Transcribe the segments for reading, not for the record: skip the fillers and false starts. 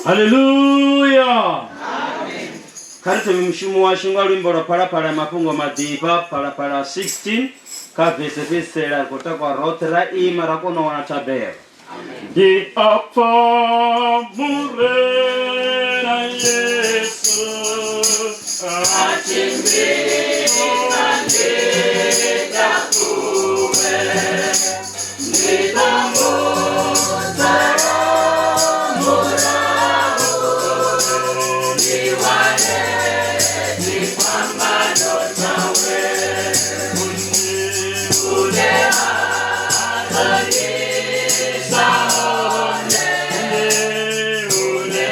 Haleluya. Kha ri thome mushumo washu nga luimbo lwa Phalaphala ya mafhungo maḓifha, Phalaphala 16 kha vese fhedzisela. Ri khou takuwa roṱhe ra ima ra kona u wana thabelo. Ndi a pfa Murena Yesu a tshi mmbidza ndi takuwe, ndi ḓo mu sala murahu, ndi wane tshifhambano tshawe, hune a ḓo nnyisa hone, hune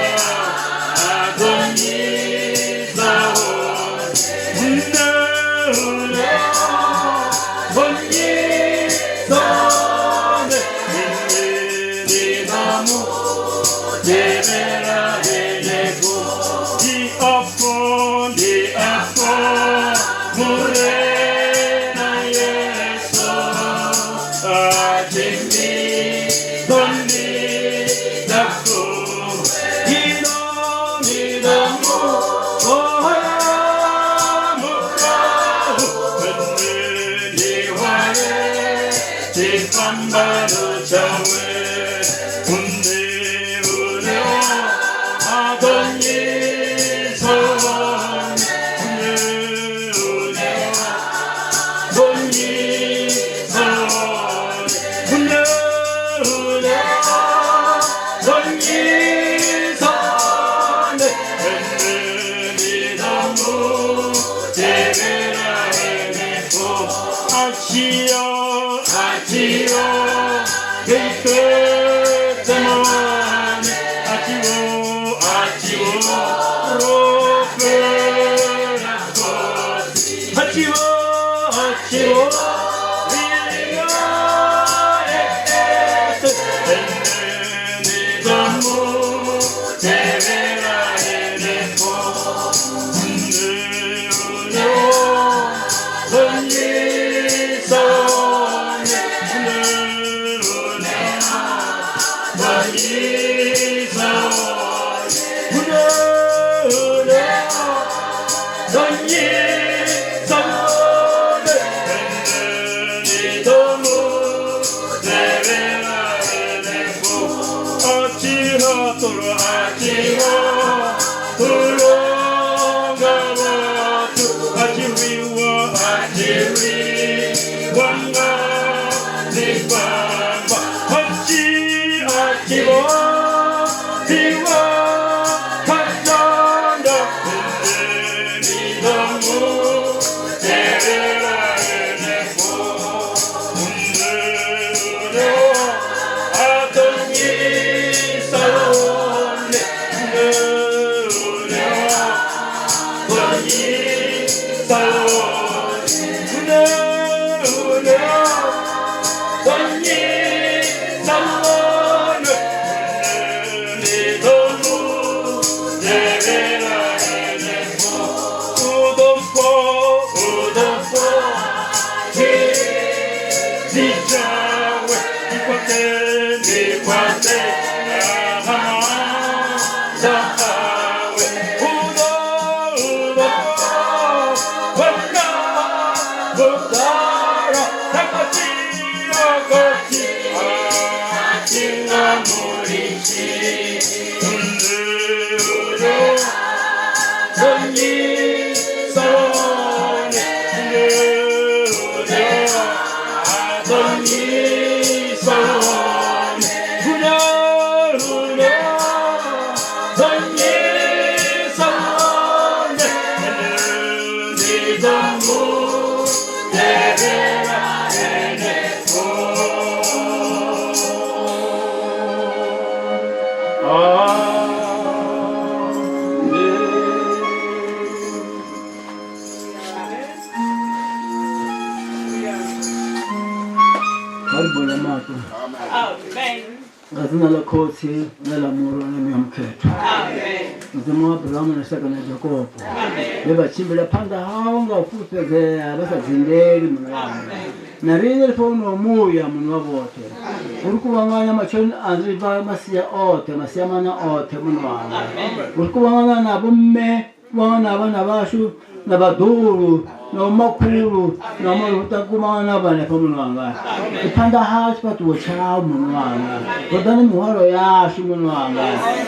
a ḓo nnyisa hone, hune hune a ḓo nnyisa hone, ndi ḓo mu tevhela henefho. Ndi afho, ndi afho, Murena Yesu a tshi mmbidza ndi takuwe, ndi ḓo, ndi ḓo mu sala murahu, ndi hwale tshifhambano tshawe, hune hune a ḓo nnyisa hone, hune hune a ḓo nnyisa hone, hune hune a ḓo nnyisa hone, ndi ḓo mu tevhela henefho. A tshi ya, a tshi ya ngei Getsemane, a tshi vho, a tshi vho rofhela khotsi, a tshi vho, a tshi vho lila e eṱhe, ene ndi ḓo mu tevhela henefho, hune hune a ḓo nnyisa hone, hune hune a ḓo nnyisa hone, hune hune a ḓo nnyisa hone, ene ndi ḓo mu tevhela henefho. A tshi haṱulwa, a tshi haṱulwa nga vhathu, a tshi rwiwa, a tshi rwiwa nga dzifhamba, a tshi, a tshi vho tswiwa kha danda, ene ndi ḓo mu tevhela henefho, hune hune a ḓo nnyisa hone, hune hune a ḓo nnyisa hone, hune hune a ḓo nnyisa hone, ndi ḓo mu tevhela henefho. U ḓo mpha, u ḓo mpha tshilidzi tshawe, ndi khwaṱhe, ndi khwaṱhe nga maanḓa awe. U ḓo, u ḓo vhona vhugala takati, takati, a tshi nga mulitshi. Hune hune ḓo nnyisa hone, hune hune a ḓo nnyisa hone, hune hune ḓo nnyisa hone, ndi ḓo mu tevhela henefho. Amen. Kha ri bole maṱo. Amen. Nga dzina ḽa Khotsi na ḽa Murwa na Muya Mukhethwa. Amen. Mudzimu wa Abrahamu na Isaka na Jakopo, vhe vha tshimbila phanḓa hau nga u fulufhedzea vha sa dzindeli, Muṋe wanga. Na riṋe ri fha wonowo muya, Muṋe wa vhoṱhe. U ri kuvhanganya matsheloni a ri bva masia oṱhe, masia maṋa oṱhe, Muṋe wanga. U ri kuvhanganya na vhomme Vhana na vhana vhashu na vhaḓuhulu na vhomakhulu na vhomalutakuma na vhana hafha muṋe wanga i phanḓa ha tshifhaṱuwo tshau muṋe wanga ro ḓa na mihwalo yashu muṋe wanga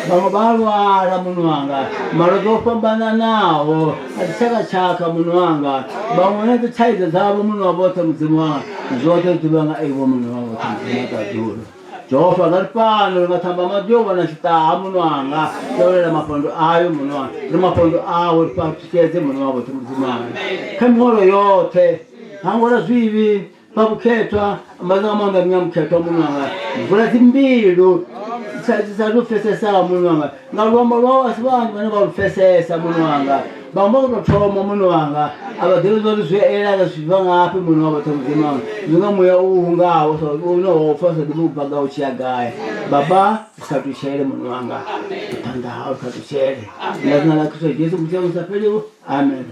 vhaṅwe vha a lwala muṋe wanga malwadze o fhambananaho a dzitshakatshaka muṋe wanga vhaṅwe na dzi thaidzo dzavho muṋe wa vhoṱhe mudzimu wanga zwoṱhe zwi ḓivha nga iwe muṋe wa vhoṱhe mudzimu wa ṱaḓulu. Jehova nga ri fhano ri nga ṱhamba maḓi o vhona tshiṱaha muṋe wanga tevhelela mafhondo ayo muṋe wanga ri mafhondo awe ri fhaṱutshedze muṋe wa vhoṱhe mudzimu wanga kha mihwalo yoṱhe hangwela zwivhi fha vhukhethwa ambadza nga maanḓa muya mukhethwa muṋe wanga vula dzimbilu dzi sa lu pfesesaho muṋe wanga nga luambo lwau a si vhanzhi vhane vha lu pfesesa muṋe wanga vhaṅwe vha khou tou thoma muṋe wanga a vha ḓivhi zwa uri zwi elana zwi bva ngafhi muṋe wa vhoṱhe mudzimu wanga zwi nga muya u hungaho une wa pfa sa ḓivhi u bva gai u tshi ya gai baba ri khathutshele muṋe wanga phanḓa hau ri khathutshele nga dzina ḽa Kristo Jesu mudzimu u sa fheliho amen.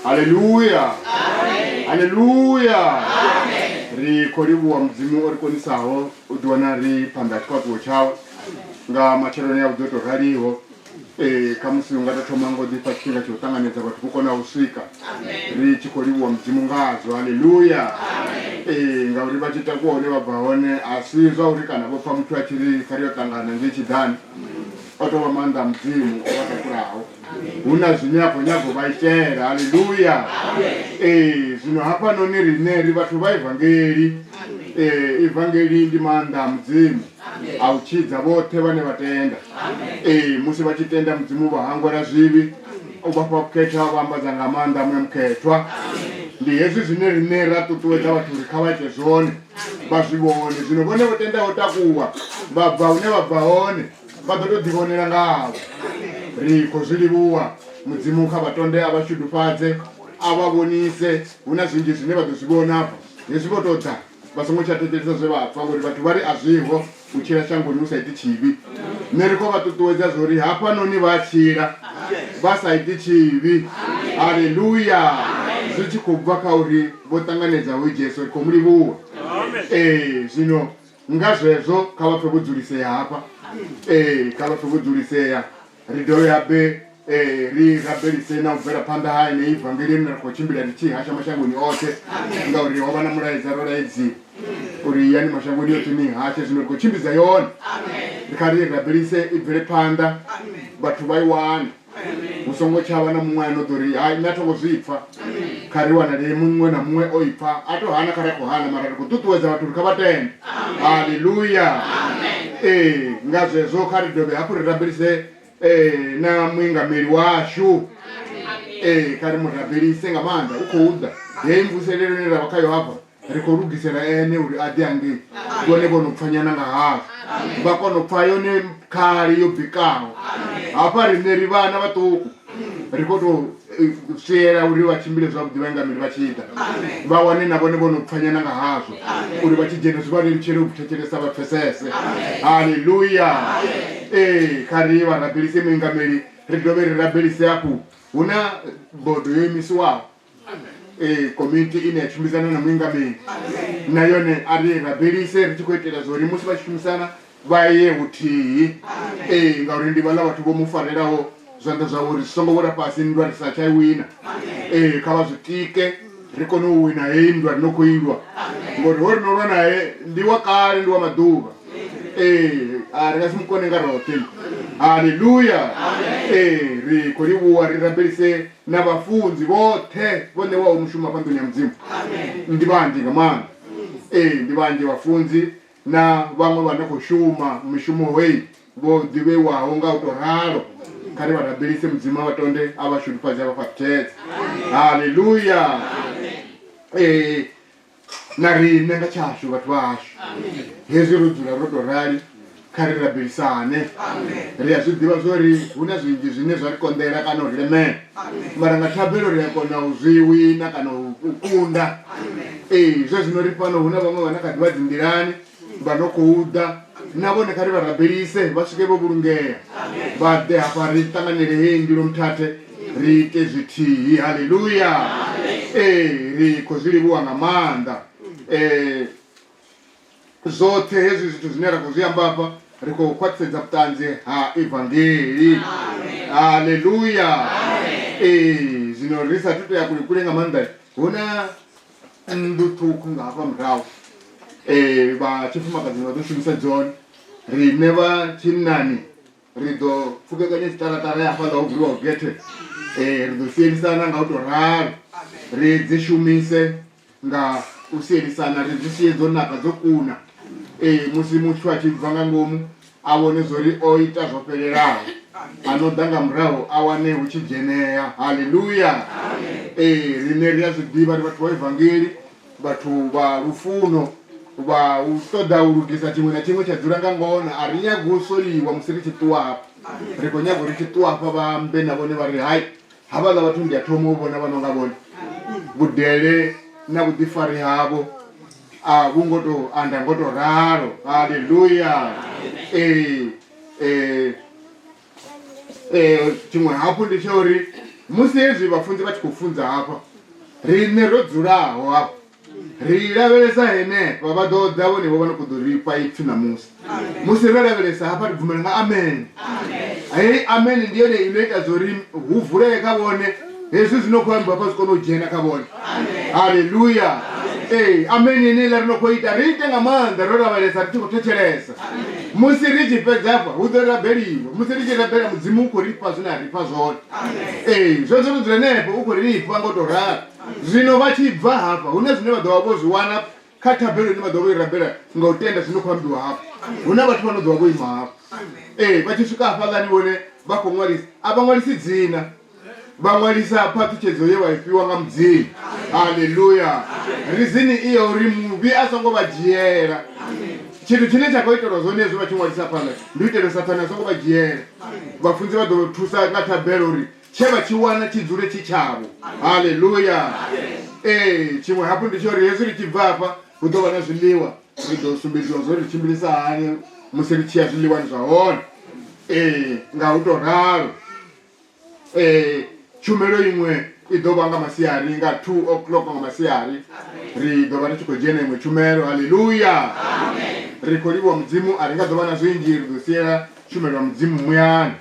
Haleluya, haleluya. Ri khou livhuwa Mudzimu o ri konisaho u ḓiwana ri phanḓa ha tshifhaṱuwo tshawe nga matsheloni a vhuḓi o tou raliho. Ee, khamusi u nga tou thoma ngo ḓifha tshifhinga tsha u ṱanganedza vhathu vho konaho u swika ri tshi khou livhuwa Mudzimu ngazwo. Haleluya. Ee, ngauri vha tshi takuwa hune vha bva hone a si zwa uri kana vho pfa muthu a tshi ri kha ri yo ṱangana ngei tshiḓani o tou vha maanḓa a Mudzimu o vha takulaho. Hu na zwine a khou nyaga u vha itela. Haleluya. Ee, zwino hafhanoni riṋe ri vhathu vha evangeli. Ee, evangeli ndi maanḓa a Mudzimu a u tshidza vhoṱhe vhane vha tenda. Ee, musi vha tshi tenda Mudzimu vha hangwela zwivhi, u vha fha vhukhethwa, vha ambadza nga maanḓa a Muya Mukhethwa. Ndi hezwi zwine riṋe ra ṱuṱuwedza vhathu uri kha vha ite zwone, vha zwi vhone. Zwino vhone vho tendaho takuwa vha bva hune vha bva hone vha ḓo tou ḓivhonela ngavho. Ri khou zwi livhuwa Mudzimu kha vha tonde a vha shudufhadze a vha vhonise hu na zwinzhi zwine vha ḓo zwi vhona afha. Hezwi vho tou ḓa vha songo tsha thetshelesa zwe vha pfa ngori vhathu vha ri a zwiho u tshila shangoni u sa iti tshivhi. Nṋe ri khou vha ṱuṱuwedza zwo ri hafhanoni vha tshila vha sa iti tshivhi. Haleluya! Zwi tshi khou bva kha uri vho ṱanganedza hoyu Jesu ri khou mu livhuwa. Ee, zwino Nga zwezwo, kha vha pfe vho dzulisea hafha. Ee, kha vha pfe vho dzulisea. Ri dovhe habe ee, ri rabelise na u bvela phanḓa ha yeneyi ivangeli ine ra khou tshimbila ri tshi hasha mashangoni oṱhe, ngauri ho vha na mulaedza ro laedziwa uri iyani mashangoni oṱhe ni hashe. Zwino ri khou tshimbidza yone. Ri kha ri rabelise i bvele phanḓa, vhathu vha i wane. Hu songo tsha vha na muṅwe a no ḓo ri, Hai, nṋe a tho ngo zwi pfa. Kha ri wanalee muṅwe na muṅwe o i pfa. A to hana kha ri a khou hana, mara ri khou ṱuṱuwedza vhathu uri kha vha tende. Haleluya! Ee, nga zwezwo kha ri dovhe hafhu ri rabelise ee, na muingameli washu. Ee, kha ri mu rabelise nga maanḓa, u khou ḓa. Heyi mvuselelo ine ra vha khayo hafha, ri khou lugisela ene uri a ḓe hangei vhone vho no pfanyana nga hazwo vha kona u pfa yone khali yo bikaho hafha riṋe ri vhana vhaṱuku ri khou tou eh, swiela uri vha tshimbile zwavhuḓi vhaingameli vha tshi ḓa vha wane na vhone vho no pfanyana nga hazwo uri vha tshi dzhena zwi vha lelutshele u thetshelesa vha pfesese haleluya ee kha ri vha rabelise muingameli ri dovhe ri rabelise hafhu hu na bodo yo imisiwaho Ee, komiti ine ya tshimbidzana na muingameli na yone a ri rabelise ri tshi khou itela zwa uri musi vha tshi shumisana vha ye huthihi. Ee, ngauri ndi vhaḽa vhathu vho mu farelaho zwanḓa zwavho uri zwi songo wela fhasi nndwa ri sa tsha i wina. Ee, kha vha zwi tike ri kone u wina heyi nndwa ri no khou ilwa ngori ho ri no lwa nae ndi wa kale ndi wa maḓuvha. Ee, a ri nga si mu kone nga roṱhe. Haleluya! Ee, ri khou livhuwa ri rabelise na vhafunzi vhoṱhe vho ṋewaho mushumo hafha nḓuni ya Mudzimu. Ndi vhanzhi nga maanḓa. Ee, ndi vhanzhi vhafunzi na vhaṅwe vha no khou shuma mishumo heyi vho ḓivhewaho nga u tou ralo. Kha ri vha rabelise Mudzimu a vha tonde a vha shudufhadze a vha fhaṱutshedze. Haleluya! Ee, Na riṋe nga tshashu vhathu vha hashu, hezwi ro dzula ro tou rali, kha ri rabelisane. Ri a zwi ḓivha zwa uri hu na zwinzhi zwine zwa ri konḓela kana u ri lemela, mara nga thabelo ri a kona u zwi wina kana u kunda. Ee, zwa zwino ri fhano hu na vhaṅwe vhane kha ḓi vha dzi nḓilani. Vha no khou ḓa na vhone kha ri vha rabelise vha swike vho vhulungea, vha ḓe hafha ri ṱanganele heyi ndilo muthathe ri ite zwithihi. Haleluya! Ee, ri khou zwi livhuwa nga maanḓa. Ee, zwoṱhe hezwi zwithu zwine ra khou zwi amba hafha ri khou khwaṱhisedza vhuṱanzi ha evangeli. Haleluya! Ee, zwino ri sathu to ya kule kule nga maanḓa, hu na nnḓu ṱhukhu nga hafha murahu um vha tshifumakadzini vha ḓo shumisa dzone, riṋe vha tshinnani ri ḓo pfukekanya tshiṱaraṱara ya hafhaḽa ho vuliwaho gethe, ri ḓo sielisana nga u tou ralo, ri dzi shumise nga u sielisana, ri dzi sie dzo naka dzo kuna. Ee, musi muthu a tshi bva nga ngomu a vhone zwori o ita zwo fhelelaho, a no ḓa nga murahu a wane hu tshi dzhenea. Haleluya! Ee, riṋe ri a zwi ḓivha, ri vhathu vha evangeli, vhathu vha lufuno, vha u ṱoḓa u lugisa tshiṅwe na tshiṅwe tsha dzula nga ngona. A ri nyagi u soliwa musi ri tshi ṱuwa hafha, ri khou nyaga uri ri tshi ṱuwa hafha vha ambe na vhone vha ri hai, havhaḽa vhathu ndi a thoma u vhona vha no nga vhone, vhudele na vhuḓifari havho a vhu ngo tou anda ngo tou ralo. Haleluya! Ee, ee, ee, tshiṅwe hafhu ndi tsha uri musi hezwi vhafunzi vha tshi khou funza hafha, riṋe ro dzulaho hafha ri lavhelesa henefha, vha ḓo ḓa vhone vho vha no khou ḓo ri fha ipfi ṋamusi. Musi ro lavhelesa hafha ri bvumela nga amen. Heyi amen ndi yone ino ita zwo ri hu vulee kha vhone, hezwi zwi no khou ambiwa hafha zwi kone u dzhena kha vhone. Haleluya! Ee, amen yeneiḽa ri no khou ita ri ite nga maanḓa ro lavhelesa ri tshi khou thetshelesa. Musi ri tshi fhedza hafha hu ḓo rabeliwa, musi ri tshi rabela Mudzimu u khou ri fha zwine a ri fha zwone. Ee, zwezwo ro dzula henefho u khou ri fha ngo tou ralo. Zwino vha tshi bva hafha hu na zwine vha ḓo vha vho zwi wana kha thabelo ine vha ḓo vha vho i rabela nga u tenda zwino khou ambiwa hafha. Hu na vhathu vha no ḓo vha vho ima hafha. Ee, vha tshi swika hafhaḽani vhone vha khou ṅwalisa, a vha ṅwalisi dzina, vha ṅwalisa phaṱhutshedzo ye vha i fhiwa nga Mudzimu. Haleluya! Rizini i ya uri muvhi a songo vha dzhiela. Tshithu tshine tsha khou itelwa zwone hezwi vha tshi ṅwalisa phanḓa ndi u itela uri Sathane a songo vha dzhiela. Vhafunzi vha ḓo thusa nga thabelo uri tshe vha tshi wana tshi dzule tshi tshavho. Haleluya! Ee, tshiṅwe hafhu ndi tsha uri hezwi ri tshi bva hafha hu ḓo vha na zwiḽiwa, ri ḓo sumbedziwa zwo ri tshimbilisa hani musi ri tshi ya zwiḽiwani zwa hone. Ee, nga u tou ralo. Ee, tshumelo iṅwe i ḓo vha nga masiari nga 2 o'clock nga masiari, ri ḓo vha ri tshi khou dzhena iṅwe tshumelo. Haleluya! Ri khou livhuwa Mudzimu, a ri nga ḓo vha na zwinzhi, ri ḓo siela tshumelo ya Mudzimu muyani.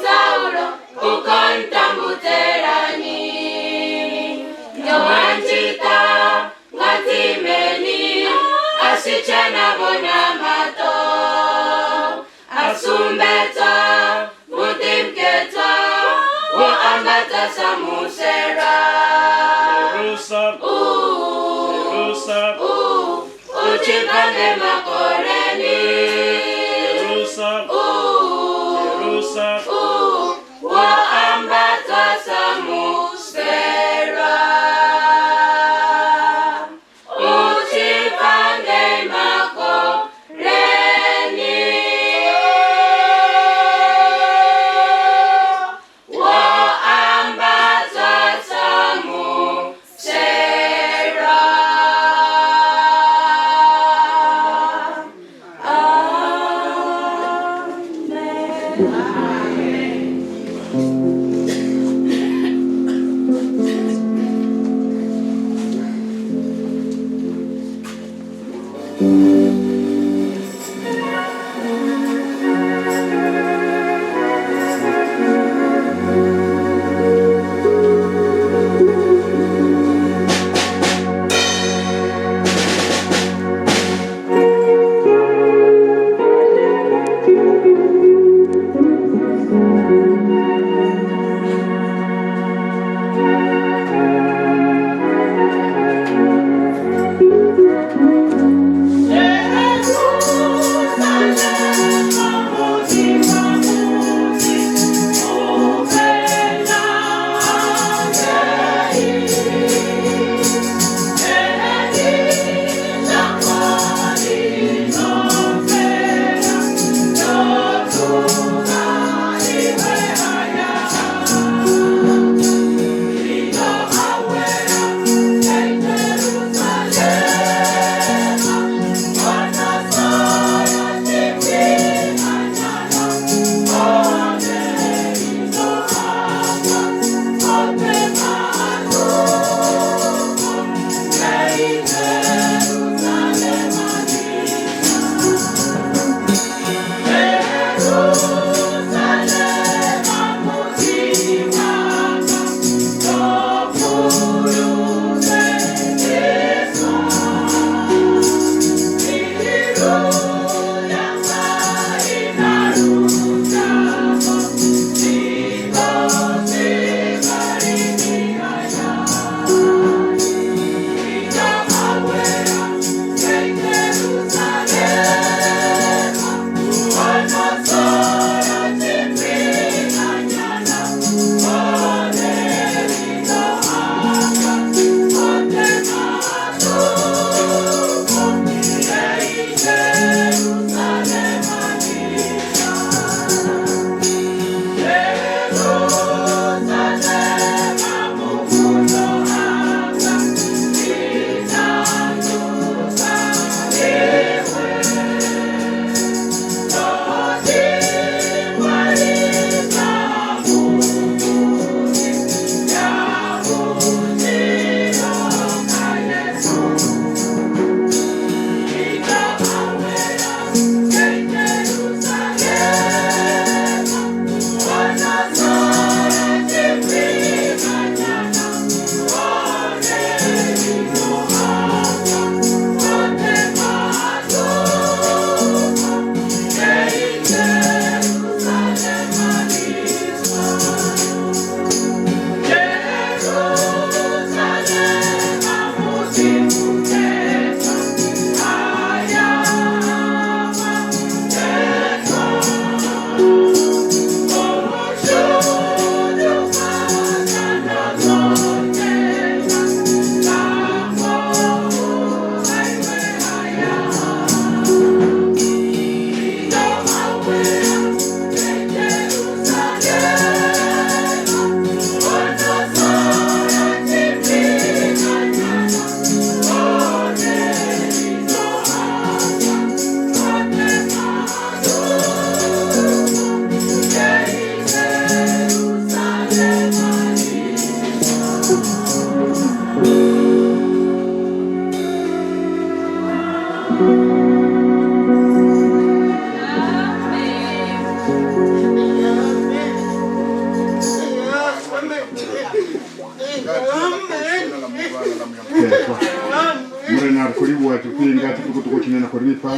Saulo, na vhona maṱo a sumbedza muḓi mukhethwa wo ambadza sa muselwa. U tshi bva ngei makoleni. Wo ambadzwa sa muselwa. U tshi bva ngei makoleni. Wo ambadzwa sa muselwa.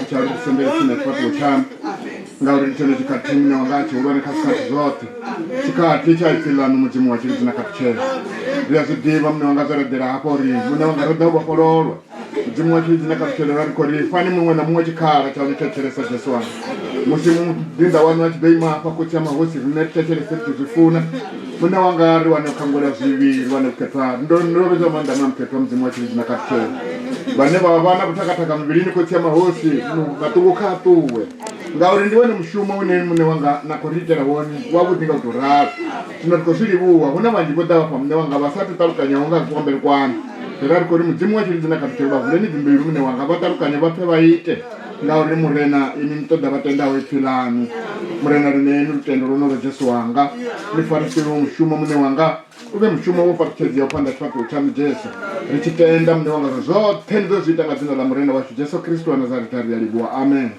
tsha uri sendele tsini na tshifhaṱuwo tshaṋu ngauri ndi tshone tshikhathi muṋe wanga tshihulwane kha zwikhathi zwoṱhe tshikhathi tsha ipfi ḽaṋu mudzimu wa tshilidzi na khathutshelo ri a zwi ḓivha muṋe wanga zwo reḓela hafha uri muṋe wanga ro ḓa u vhofhololwa mudzimu wa tshilidzi na khathutshelo ra ri khou ri fani muṅwe na muṅwe tshikhala tsha u thetshelesa jesu wanga musi muḓinḓa waṋu a tshi ḓo ima hafha khotsi ya mahosi riṋe ri thetshelese ri tshi zwi funa muṋe wanga ri wane u khangwela zwivhi ri wane vhukhethwa ndo lovhedzwa maanḓa ma mukhethwa mudzimu wa tshilidzi na khathutshelo vhane vha vha na vhuthakathaka muvhilini khotsi ya mahosi maṱungu kha a ṱuwe ngauri ndi wone mushumo une muṋe wanga na khou ri itela wone wavhuḓi nga u tou ralo zwino ri khou zwi livhuwa hu na vhanzhi vho ḓa vhafha muṋe wanga vha sa thu ṱalukanyaho nga kuambele kwanu ra ri khou ri mudzimu wa tshilidzi na khathutshelo vha vuleni dzimbilu muṋe wanga vha ṱalukanye vha pfe vha ite ngauri murena inwi ni ṱoḓa vha tendaho ipfi ḽaṋu murena ri ṋeeni lutendo lwonolo jesu wanga ni fariseliwe mushumo muṋe wanga u vhe mushumo wo fhaṱutshedzeaho phanḓa tshifhaṱuwo tshaṋu jesu ri tshi tenda muṋe wanga uri zwoṱhe ni ḓo zwi ita nga dzina ḽa murena washu jesu kristu wa nazaretha ri a livhuwa amen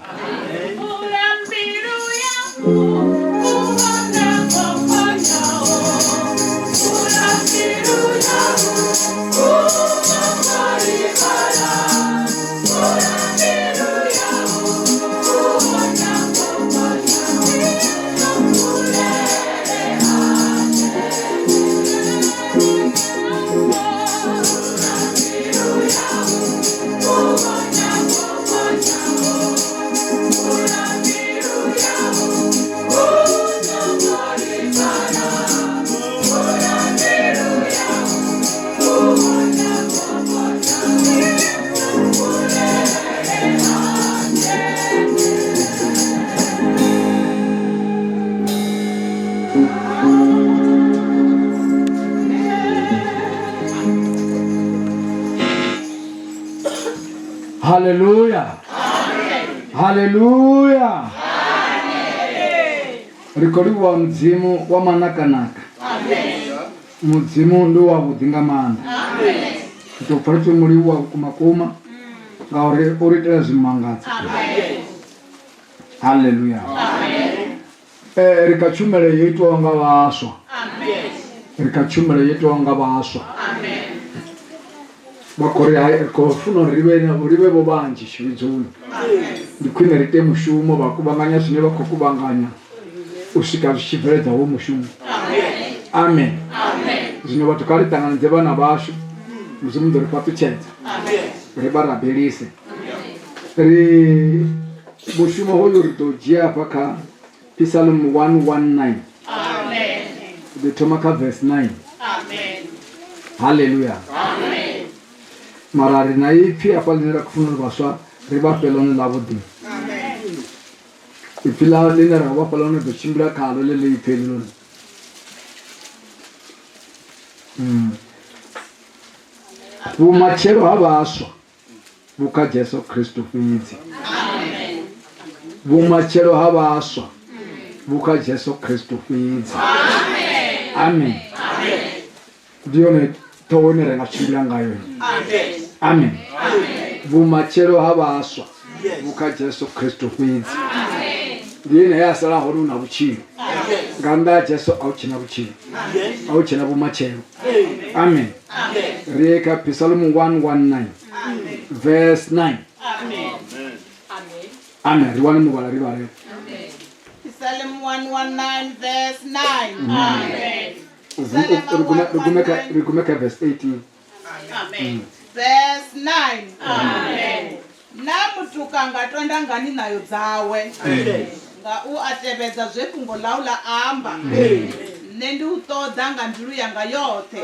Haleluya. Haleluya. Ri khou livhuwa Mudzimu wa manakanaka. Mudzimu ndi wavhuḓi nga maanḓa. Ri tou pfa ri tshi mu livhuwa vhukuma kuma ngauri o ri itela zwimangadzo. Haleluya. Ri kha tshumelo yo itwaho nga vhaswa. Ri kha tshumelo yo itwaho nga vhaswa. Vha khou ri hai ri khou funa uri ri vhe vho vhanzhi tshivhidzoni. Ndi khwine ri ite mushumo vha kuvhanganya zwine vha khou kuvhanganya u swika zwi tshi bveledza ho mushumo. Amen. Zwino vhathu kha ri ṱanganedze vhana vhashu Mudzimu ḓo ri fhaṱutshedza. Ri vha rabelise. Ri mushumo hoyu ri ḓo dzhia hafha kha Psalm 119. Amen. Ri ḓo thoma kha verse 9. Amen. Haleluya. Amen. Mara ri na ipfi hafha ḽine ra khou funa uri vhaswa ri vha fhe ḽone ḽavhuḓi. Amen. Ipfi ḽa ḽine ra vha fha ḽone ḓo tshimbila khaḽo ḽe ḽi ipfi heḽi. Vhumatshelo ha vhaswa vhu kha Jesu Kristo fhedzi. Vhumatshelo ha vhaswa vhu kha Jesu Kristo fhedzi. Amen. Ndi yone ṱhoho ine ra nga tshimbila ngayo. Amen. Vhumatshelo ha vhaswa vhu kha Jesu Kristo fhedzi. Ndi ene ya sala hone u na vhutshilo. Nga nnḓa ha Jesu a hu tshena vhutshilo. A hu tshena vhumatshelo. Amen. Ri ye kha Psalm 119 verse 9. Amen. Ri wane muvhala ri vhale. Psalm 119 verse 9. Amen. Ri gume kha verse 18. Amen. Verse 9. Amen. Na mutuka nga tonda ngani nayo dzawe nga u a tevhedza zwe fhungo ḽau ḽa amba. Nṋe ndi u ṱoḓa nga mbilu yanga yoṱhe.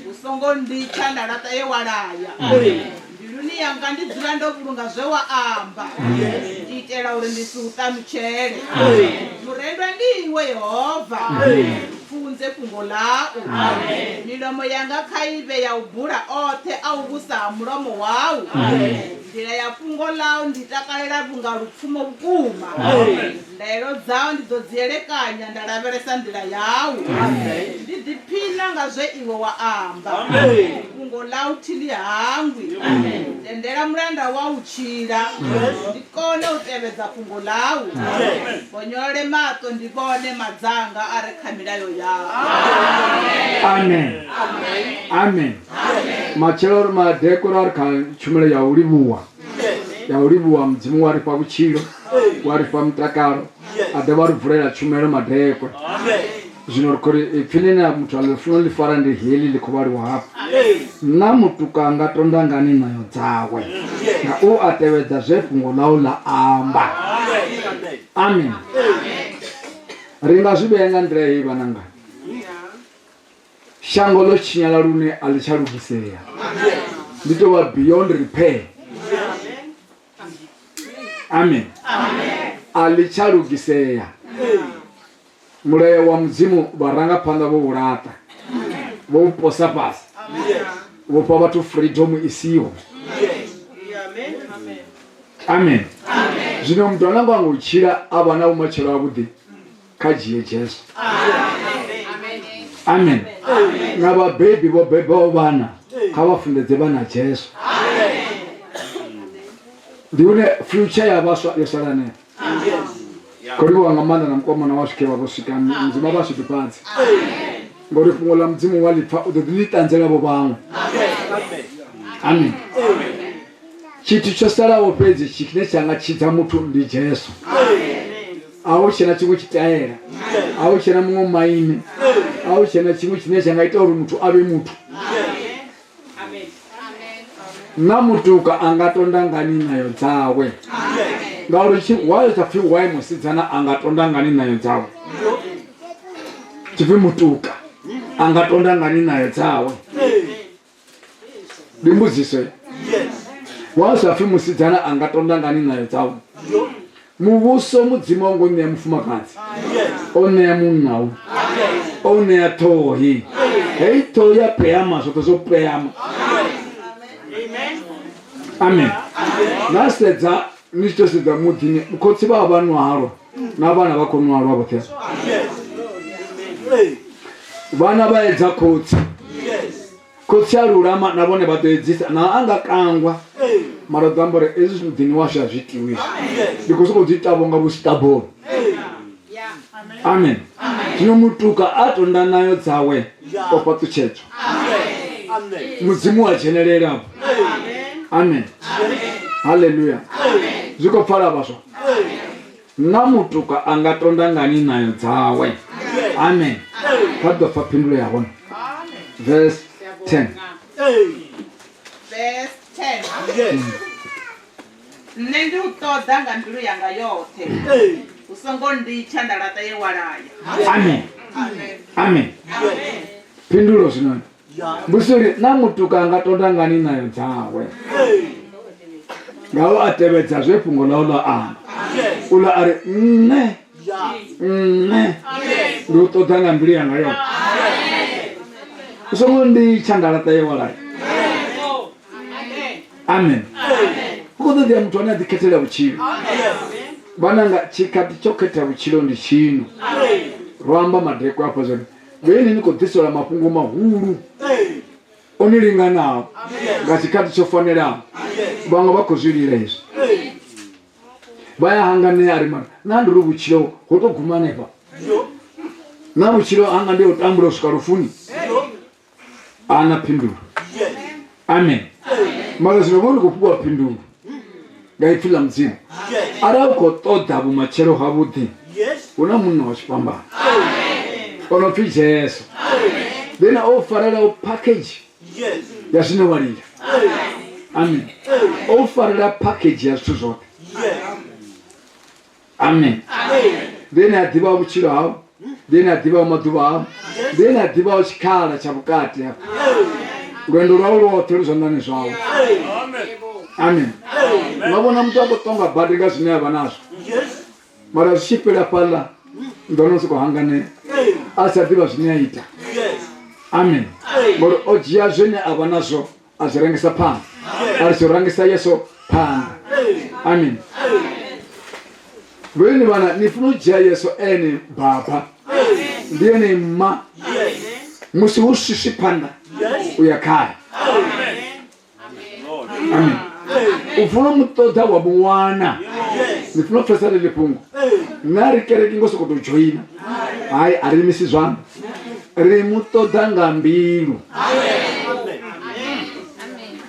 U songo nnditsha nda laṱa ye wa laya. Mbiluni yanga ndi dzula ndo vhulunga zwe wa amba. Ndi itela uri ndi si u ṱanutshele. Murendwa ndi iwe Yehova. Pfunze fhungo ḽau. Milomo yanga kha i vhe ya u bula oṱhe a u vhusa ha mulomo wau. Nḓila ya fhungo ḽau ndi takalela vhunga lupfumo vhukuma. Ndaelo dzau ndi ḓo dzi elekanya nda lavhelesa nḓila yau. Ndi ḓiphina nga zwe iwe wa amba. Fhungo ḽau thi ḽi hangwi. Tendela mulanda wau tshila, ndi kone u tevhedza fhungo ḽau. Bonyolole maṱo ndi vhone madzanga a re kha milayo yau. Amen. Amen. Matshelo ri madekoro a ri kha tshumelo ya u livhuwa. Ya u livhuwa Mudzimu wa ri fha vhutshilo, wa ri fha mutakalo, a dovha a ri vulela tshumelo madekwe. Zwino ri khou ri ipfi ḽine muthu a ḽi funa ḽi fara ndi heḽi ḽi khou vhaliwa hafha. Na mutuka nga tonda ngani ṋayo dzawe, nga u a tevhedza zwe fhungo ḽau ḽa amba. Amen. Ri nga zwi vhea nga nḓila heyi vhananga. Shango ḽo tshinyala lune a ḽi tsha lugisea. Ndi tou vha beyond repair. Amen. A ḽi tsha lugisea. Mulayo wa Mudzimu vharangaphanḓa vho u laṱa. Vho u posa fhasi. Vho fha vhathu freedom i siho. Amen. Zwino muthu ane a ngo tshila a vha na vhumatshelo havhuḓi kha dzhie Jesu. Amen. Na vhabebi vho bebaho vhana kha vha funḓedze vhana Jesu. Ndi hune future ya vhaswa yo sala hanefho. Khou livhuwa nga maanḓa na mukomana washu khe vha vho swika Mudzimu a vha shudufhadze. Ngori fhungo ḽa Mudzimu wa ḽi pfa u ḓo ḓi ḽi ṱanzela vho vhaṅwe. Amen. Tshithu tsho salaho fhedzi tshine tsha nga tshidza muthu ndi Jesu. A hu tshena tshiṅwe tshitaela, a hu tshena muṅwe maine, a hu tshena tshiṅwe tshine tsha nga ita uri muthu a vhe muthu. Na mutuka a nga tonda ngani ṋayo dzawe? Ngauri tshi wayo tsha pfi why musidzana a nga tonda ngani ṋayo dzawe? Tshipfi mutuka a nga tonda ngani ṋayo dzawe? Ndi mbudziso. Wa sa pfi musidzana a nga tonda ngani ṋayo dzawe? Muvhuso Mudzimu a ngo ṋea mufumakadzi, o ṋea munna u, o ṋea ṱhoho hei. Heyi ṱhoho ya peama zwoṱhe zwo peama. Amen. Na sedza ni tshi to sedza muḓini khotsi vha vha nwa halwa na vhana vha khou nwa halwa vhoṱhe. Vhana vha edza khotsi. Khotsi a lulama na vhone vha ḓo edzisa na a nga kangwa mara ḓo amba uri hezwi muḓini washu a zwi itiwi ndi khou sokou dzi itavho nga vhusitaboni. Amen. Zwino mutuka a tonda nayo dzawe o fhaṱutshedzwa. Mudzimu wa dzhenelela. Amen. Haleluya. Zwi khou pfala vhaswa. Na mutuka a nga tonda ngani ṋayo dzawe? Amen. Kha ḓo pfa phindulo ya hone. Verse 10. Verse 10. Nṋe ndi u ṱoḓa nga mbilu yanga yoṱhe. U songo nditsha nda laṱa ye wa laya. Amen. Amen. Phindulo zwino. Mbudziso uri na mutuka a nga tonda ngani ṋayo dzawe? Ngao a tevhedza zwe fhungo ḽau ḽa amba. Uḽa a ri nṋe nṋe ndi u ṱoḓa nga mbilu yanga yoṱhe. U songo nditsha nda laṱa ye wa laya. Amen. Hu khou ṱoḓea muthu ane a ḓikhethela vhutshilo. Vhananga tshikhathi tsho khetha vhutshilo ndi tshino. Ro amba madekwe afha zwone. Vheni ni khou ḓiselwa mafhungo mahulu o ni linganaho nga tshikhathi tsho fanelaho. Vhaṅwe vha khou zwi lila hezwi. Vha ya hanganea a ri mara na ndi uri vhutshilo ho tou guma hanefha. Na vhutshilo hanga ndi u tambula u swika lufuni. Ana phindulo. Amen. Mara zwino vho ri khou fhiwa phindulo nga ipfi ḽa Mudzimu. Arali u khou ṱoḓa vhumatshelo havhuḓi, hu na munna wa tshifhambano o no pfi Jesu. Then o farela package ya zwine wa lila. Amen. O farela package ya zwithu zwoṱhe. Amen. Then a ḓivha vhutshilo hau, then a ḓivha maḓuvha hau, then a ḓivha tshikhala tsha vhukati hafha. Lwendo lwau lwoṱhe lu zwanḓani zwau. Amen. Nga vhona muthu a khou ṱonga badi nga zwine a vha nazwo. Mara zwi tshi fhela fhaḽa ndo no sokou hanganea a sa ḓivha zwine a ita. Amen. Ngori o dzhia zwine a vha nazwo a zwi rangisa phanḓa. A ri zwi rangisa Yesu phanḓa. Amen. Vheni vhana ni funa u dzhia Yesu ene baba. Ndi ene mma. Musi hu swiswi phanḓa u ya khae. Amen. U funa mu ṱoḓa wa mu wana. Ni funa u pfesa ḽeḽi fhungo. Nṋe a ri kereke ngo sokou tou dzhoina. Hai a ri imisi zwanḓa. Ri mu ṱoḓa nga mbilu.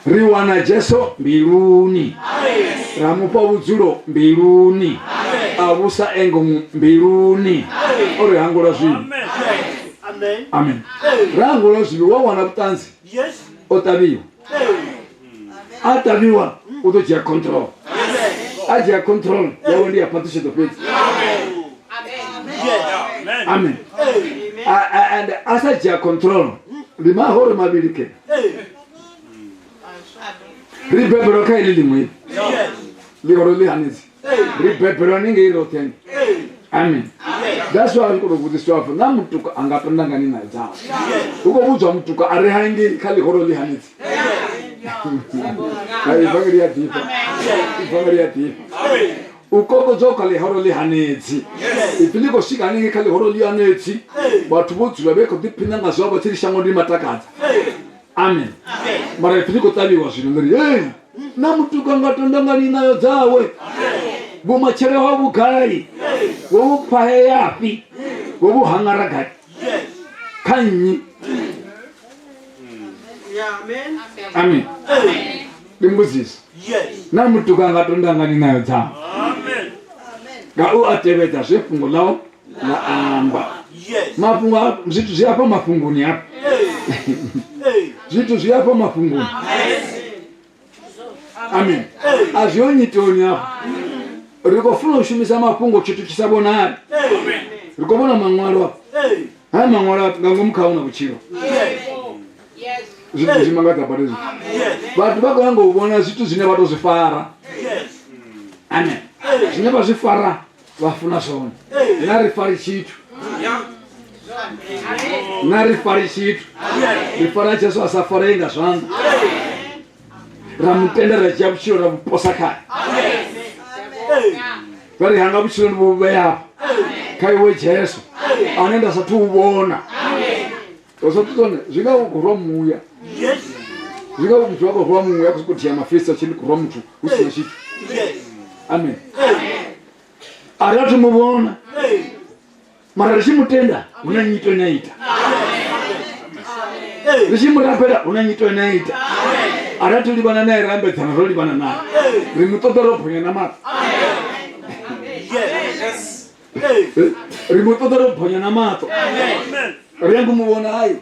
Ri wana Jesu mbiluni. Ra mufha vhudzulo mbiluni. A vhusa e ngomu mbiluni. O ri hangula zwivhi. Amen. Ra hangula zwivhi wa wana vhuṱanzi. O ṱavhiwa. A ṱavhiwa u ḓo dzhia control. A dzhia control yawe ndi ya phaṱhutshedzo fhedzi. Amen. And a sa dzhia control ndi mahoro mavhili ke. Ri bebelwa kha iḽi ḽiṅwe. Ḽihoro ḽi hanedzi. Ri bebelwa ningei roṱhe. Amen. That's why ri khou vhudziswa afho na mutuka a nga tonda ngani na dzawe. Hu khou vhudzwa mutuka a re hangei kha ḽihoro ḽi hanedzi. Ivangeli ya ḓifha. Ivangeli ya ḓifha. U kokodzwa kha ḽihoro ḽi hanedzi. Ipfi ḽi khou swika hanengei kha ḽihoro ḽi hanedzi. Vhathu vho dzula vhe khou ḓiphina nga zwavho tshi ri shango ndi matakadza. Amen. Mara ipfi ḽi khou ṱavhiwa zwino ḽi ri hey, na mutuka nga tonda ngani nayo dzawe. Vhumatshelo ha vhugai. Vho vhu pfaheyafhi. Vho vhu hangara gai. Kha nnyi. Amen. Ndi mbudziso. Na mutuka nga tonda ngani nayo dzawe. Nga u a tevhedza zwe fhungo ḽawo ḽa amba. Mafhungo zwithu zwi afha mafhungoni hafha. Zwithu zwi afha mafhungoni. Amen. A zwi ho nyitoni hafha. Ri khou funa u shumisa mafhungo tshithu tshi sa vhonali. Ri khou vhona maṅwalo afha. Haya maṅwalo afha nga ngomu khao na vhutshilo. Zwithu zwi mangadza badi zwithu. Vhathu vha khou nyanga u vhona zwithu zwine vha tou zwi fara. Amen. Zwine vha zwi fara vha funa zwone. Na ri fari tshithu. Na ri fari tshithu. Ri fara Jesu a sa farei nga zwanḓa. Ra mu tenda ra dzhia vhutshilo ra vhu posa khae. Vha ri hanga vhutshilo ndi vhu vhea hafha kha iwe Jesu ane nda sathu u vhona. Zwa tsone zwi nga u khou rwa muya. Zwi nga muthu a khou rwa muya a khou sokou dzhia mafesi a tshi ndi khou rwa muthu hu si na tshithu. Amen. A ri athu mu vhona. Mara ri tshi mu tenda hu na nyito ine a ita. Ri tshi mu rabela hu na nyito ine a ita. A ri athu livhana naye ra ambedzana ro livhana naye. Ri mu ṱoḓa ro bonya na maṱo. Ri mu ṱoḓa ro bonya na maṱo. Ri yango mu vhona hai.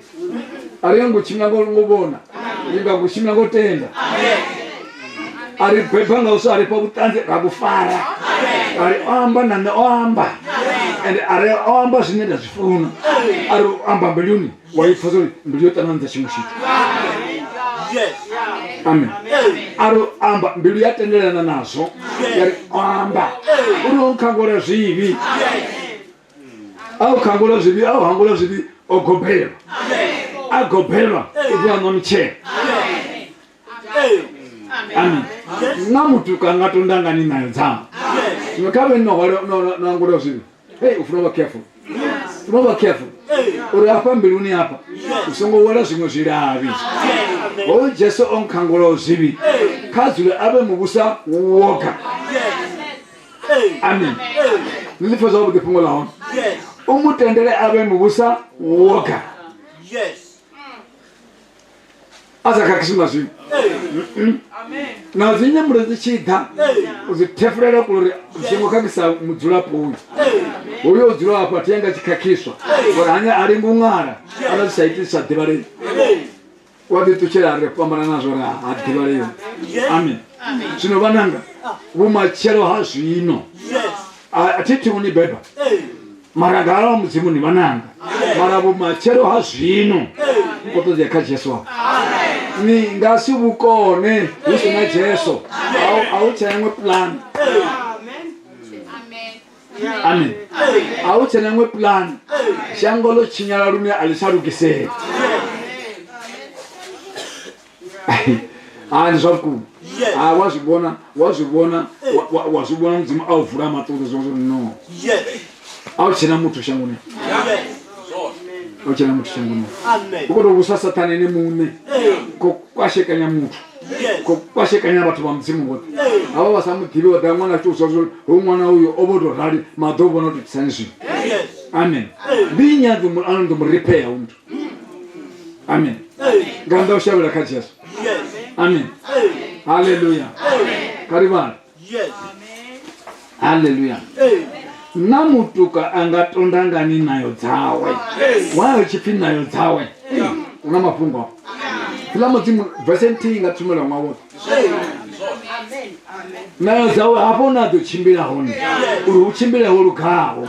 A ri yango tshimbila ngo vhona. Ri nga ngo tshimbila ngo tenda. A ri beba nga u sa ri fha vhuṱanzi ra vhu fara. A ri o amba na nṋe o amba. And a ri o amba zwine nda zwi funa. A ri o amba mbiluni wa ipfa zwa uri mbilu yo ṱanganedza tshiṅwe tshithu. Amen. A ri o amba mbilu ya tendelana nazwo. Ya ri o amba. Uri o nkhangula zwivhi. A u khangula zwivhi, a u hangula zwivhi o gobelwa. A gobelwa u ḓo aṋwa mitshelo. Amen. Na mutuka nga tonda ngani nayo dzawe. Zwino kha vhe no no hangula zwivhi. Hey, u funa u vha careful. Funa u vha careful. Uri hafha mbiluni hafha u songo wela zwiṅwe zwilavhi. Hoyu Jesu o nkhangulaho zwivhi kha dzule a vhe muvhusa woga. Amen. Ni ḽi pfa zwavhuḓi fhungo ḽa hone. U mu tendele a vhe muvhusa woga. A sa khakhisi nga zwiṅwe. Na dzi nyemulo dzi tshi ḓa u dzi thefulela kule uri zwi songo khakhisa mudzulapo uyu. Hoyu o dzula hafha thi anga tshi khakhiswa ngori hanya a lingi u ṅala arali zwi sa iti zwi sa ḓivhalei. Wa ḓi ṱutshela ri fhambana nazwo ri ha ḓivhalei. Amen. Zwino vhananga vhumatshelo ha zwino a thi thi ni beba mara nga wa Mudzimu ni vhananga mara vhumatshelo ha zwino vhu khou ṱoḓea kha Jesu afho. Ni nga si vhukone hu si na Jesu. A hu tshena iṅwe plan. Amen. A hu tshena iṅwe plan. Shango ḽo tshinyala lune a ḽi tsha lugisea. Ha ndi zwa vhukuma. Ha wa zwi vhona, wa zwi vhona, wa zwi vhona Mudzimu a u vula maṱo uri zwo no. A hu tshena muthu shangoni. A hu tshena muthu shangoni. U khou tou vhusa Sathane ene muṋe. Khou kwashekanya muthu. Khou kwashekanya vhathu vha Mudzimu vhoṱhe. Havha vha sa mu ḓivhi vha ḓa ṅwana a tshi tou zwa zwa uri ṅwana uyu o vho tou rali maḓo vhona u tou itisani zwino. Amen. Ndi nnyi a ḓo mu repair hoyu muthu? Amen. Nga nnḓa u shavhela kha Jesu. Amen. Hallelujah. Kha ri vhale. Haleluya. Na mutuka a nga tonda ngani nayo dzawe? Why u tshi pfi nayo dzawe? U na mafhungo. Fila Mudzimu verse nthihi nga tshumelo ṅwaha woṱhe. Nayo dzawe hafho na ḓo tshimbila hone uri hu tshimbile ho lugaho.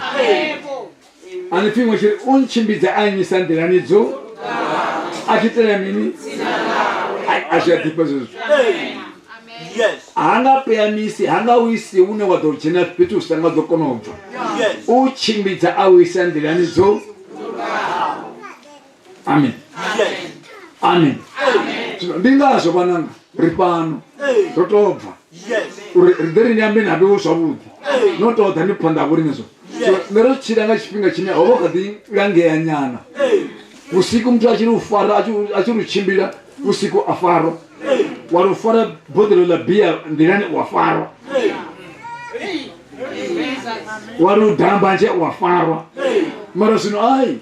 A ni pfi iṅwe tshi ri u ntshimbidza a nnyisa nḓilani dzo a tshi itela mini? A zwi a ḓifha zwezwo. Ha nga peamisi, ha nga u isi hune wa ḓo dzhena fhethu hu sa nga ḓo kona u bva. U tshimbidza a u isa nḓilani dzo. Amen. Amen. Zwino ndi ngazwo vhananga ri fhano ro tou bva uri ri ḓe ri ni ambe na vheo zwavhuḓi no tou ḓa ni phanḓa ha vhoriṋe zwo. So nṋe ro tshila nga tshifhinga tshine ho vha kha ḓi langea nyana. Vhusiku muthu a tshi ri u fara a tshi ri u tshimbila vhusiku a farwa. Wa ri u fara boḓelo ḽa bia nḓilani u a farwa. Wa ri u damba nzhe u a farwa. Mara zwino ai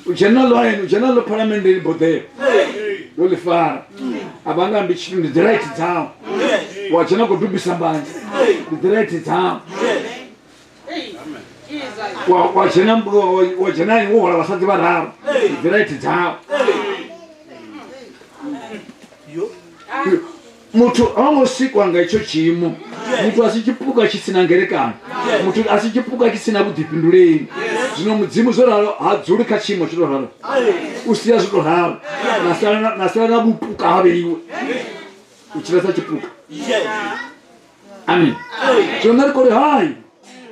U dzhena ḽo hayani, u dzhena ḽo phalamenndeni boḓelo wo ḽi fara a vha nga ambi tshithu, ndi dzi right dzau. Wa dzhena khou dubisa mbanzhe, ndi dzi right dzau. Wa dzhena wa dzhena wo hwala vhasadzi vhararu, ndi dzi right dzau. Muthu a ngo sikwa nga itsho tshiimo. Muthu a si tshipuka tshi si na ngerekano. Muthu a si tshipuka tshi si na vhuḓifhinduleli. Zwino Mudzimu zwo ralo ha dzuli kha tshiimo tsho to ralo. U sia zwo to ralo. Na sala na sala na vhupuka ha vheiwe. U tshila sa tshipuka. Amen. Zwino nṋe ri khou ri hai.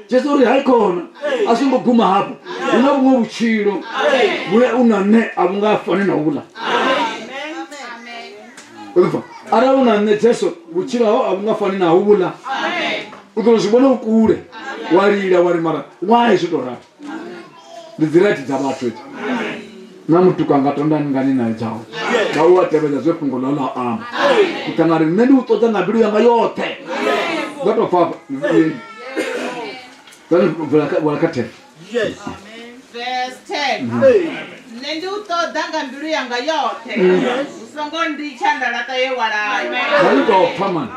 Jesu uri hai khona a songo guma hafho. Hu na vhuṅwe vhutshilo vhune u na nṋe a vhu nga fani na houḽa. Ulfa arali u na nṋe Jesu vhutshilo hau a vhu nga fani na houḽa. U ḓo zwi vhona u kule wa lila wa ri mara why zwo tou ralo. Ndi dzi right dza vhathu hedzi. Na mutuka nga tonda ngani nayo dzawe nga u a tevhedza zwe fhungo ḽa ḽa amba. Muṱanga ri nṋe ndi u ṱoḓa nga mbilu yanga yoṱhe. Ndo tou pfa afha. Vula kha 10. Verse 10. Nṋe ndi u ṱoḓa nga mbilu yanga yoṱhe. U songo nditsha nda laṱa ye wa laya. Vha ḽi tou pfa mani.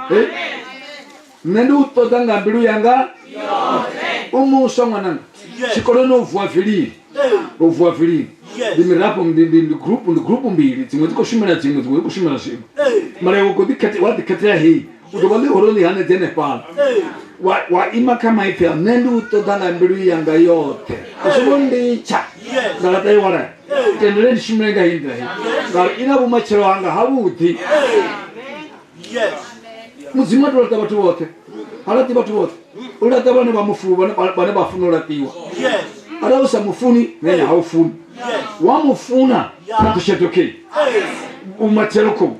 Nṋe ndi u ṱoḓa nga mbilu yanga yoṱhe. U muswa ṅwananga. Tshikoloni o vuwa vilili. O vuwa vilili. Ndi mirafho ndi ndi ndi group ndi group mbili dziṅwe dzi khou shumela dziṅwe dziṅwe dzi khou shumela zwiṅwe. Mara iwe khou ḓikhethela wa ḓikhethela heyi u ḓo vha ḽihoro ḽi hanedze henefhaḽa. Wa wa ima kha maipfi a nṋe ndi u ṱoḓa nga mbilu yanga yoṱhe. U songo nditsha nda laṱa ye wa laya. Tendele ndi shumele nga heyi nḓila heyi ngauri i na vhumatshelo hanga havhuḓi. Mudzimu a tou laṱa vhathu vhoṱhe, ha laṱi vhathu vhoṱhe, u laṱa vhane vha mufu vhane vha funa u laṱiwa. Arali u sa mufuni na ene ha u funi, wa mufuna phaṱhutshedzo kei vhumatshelo khou.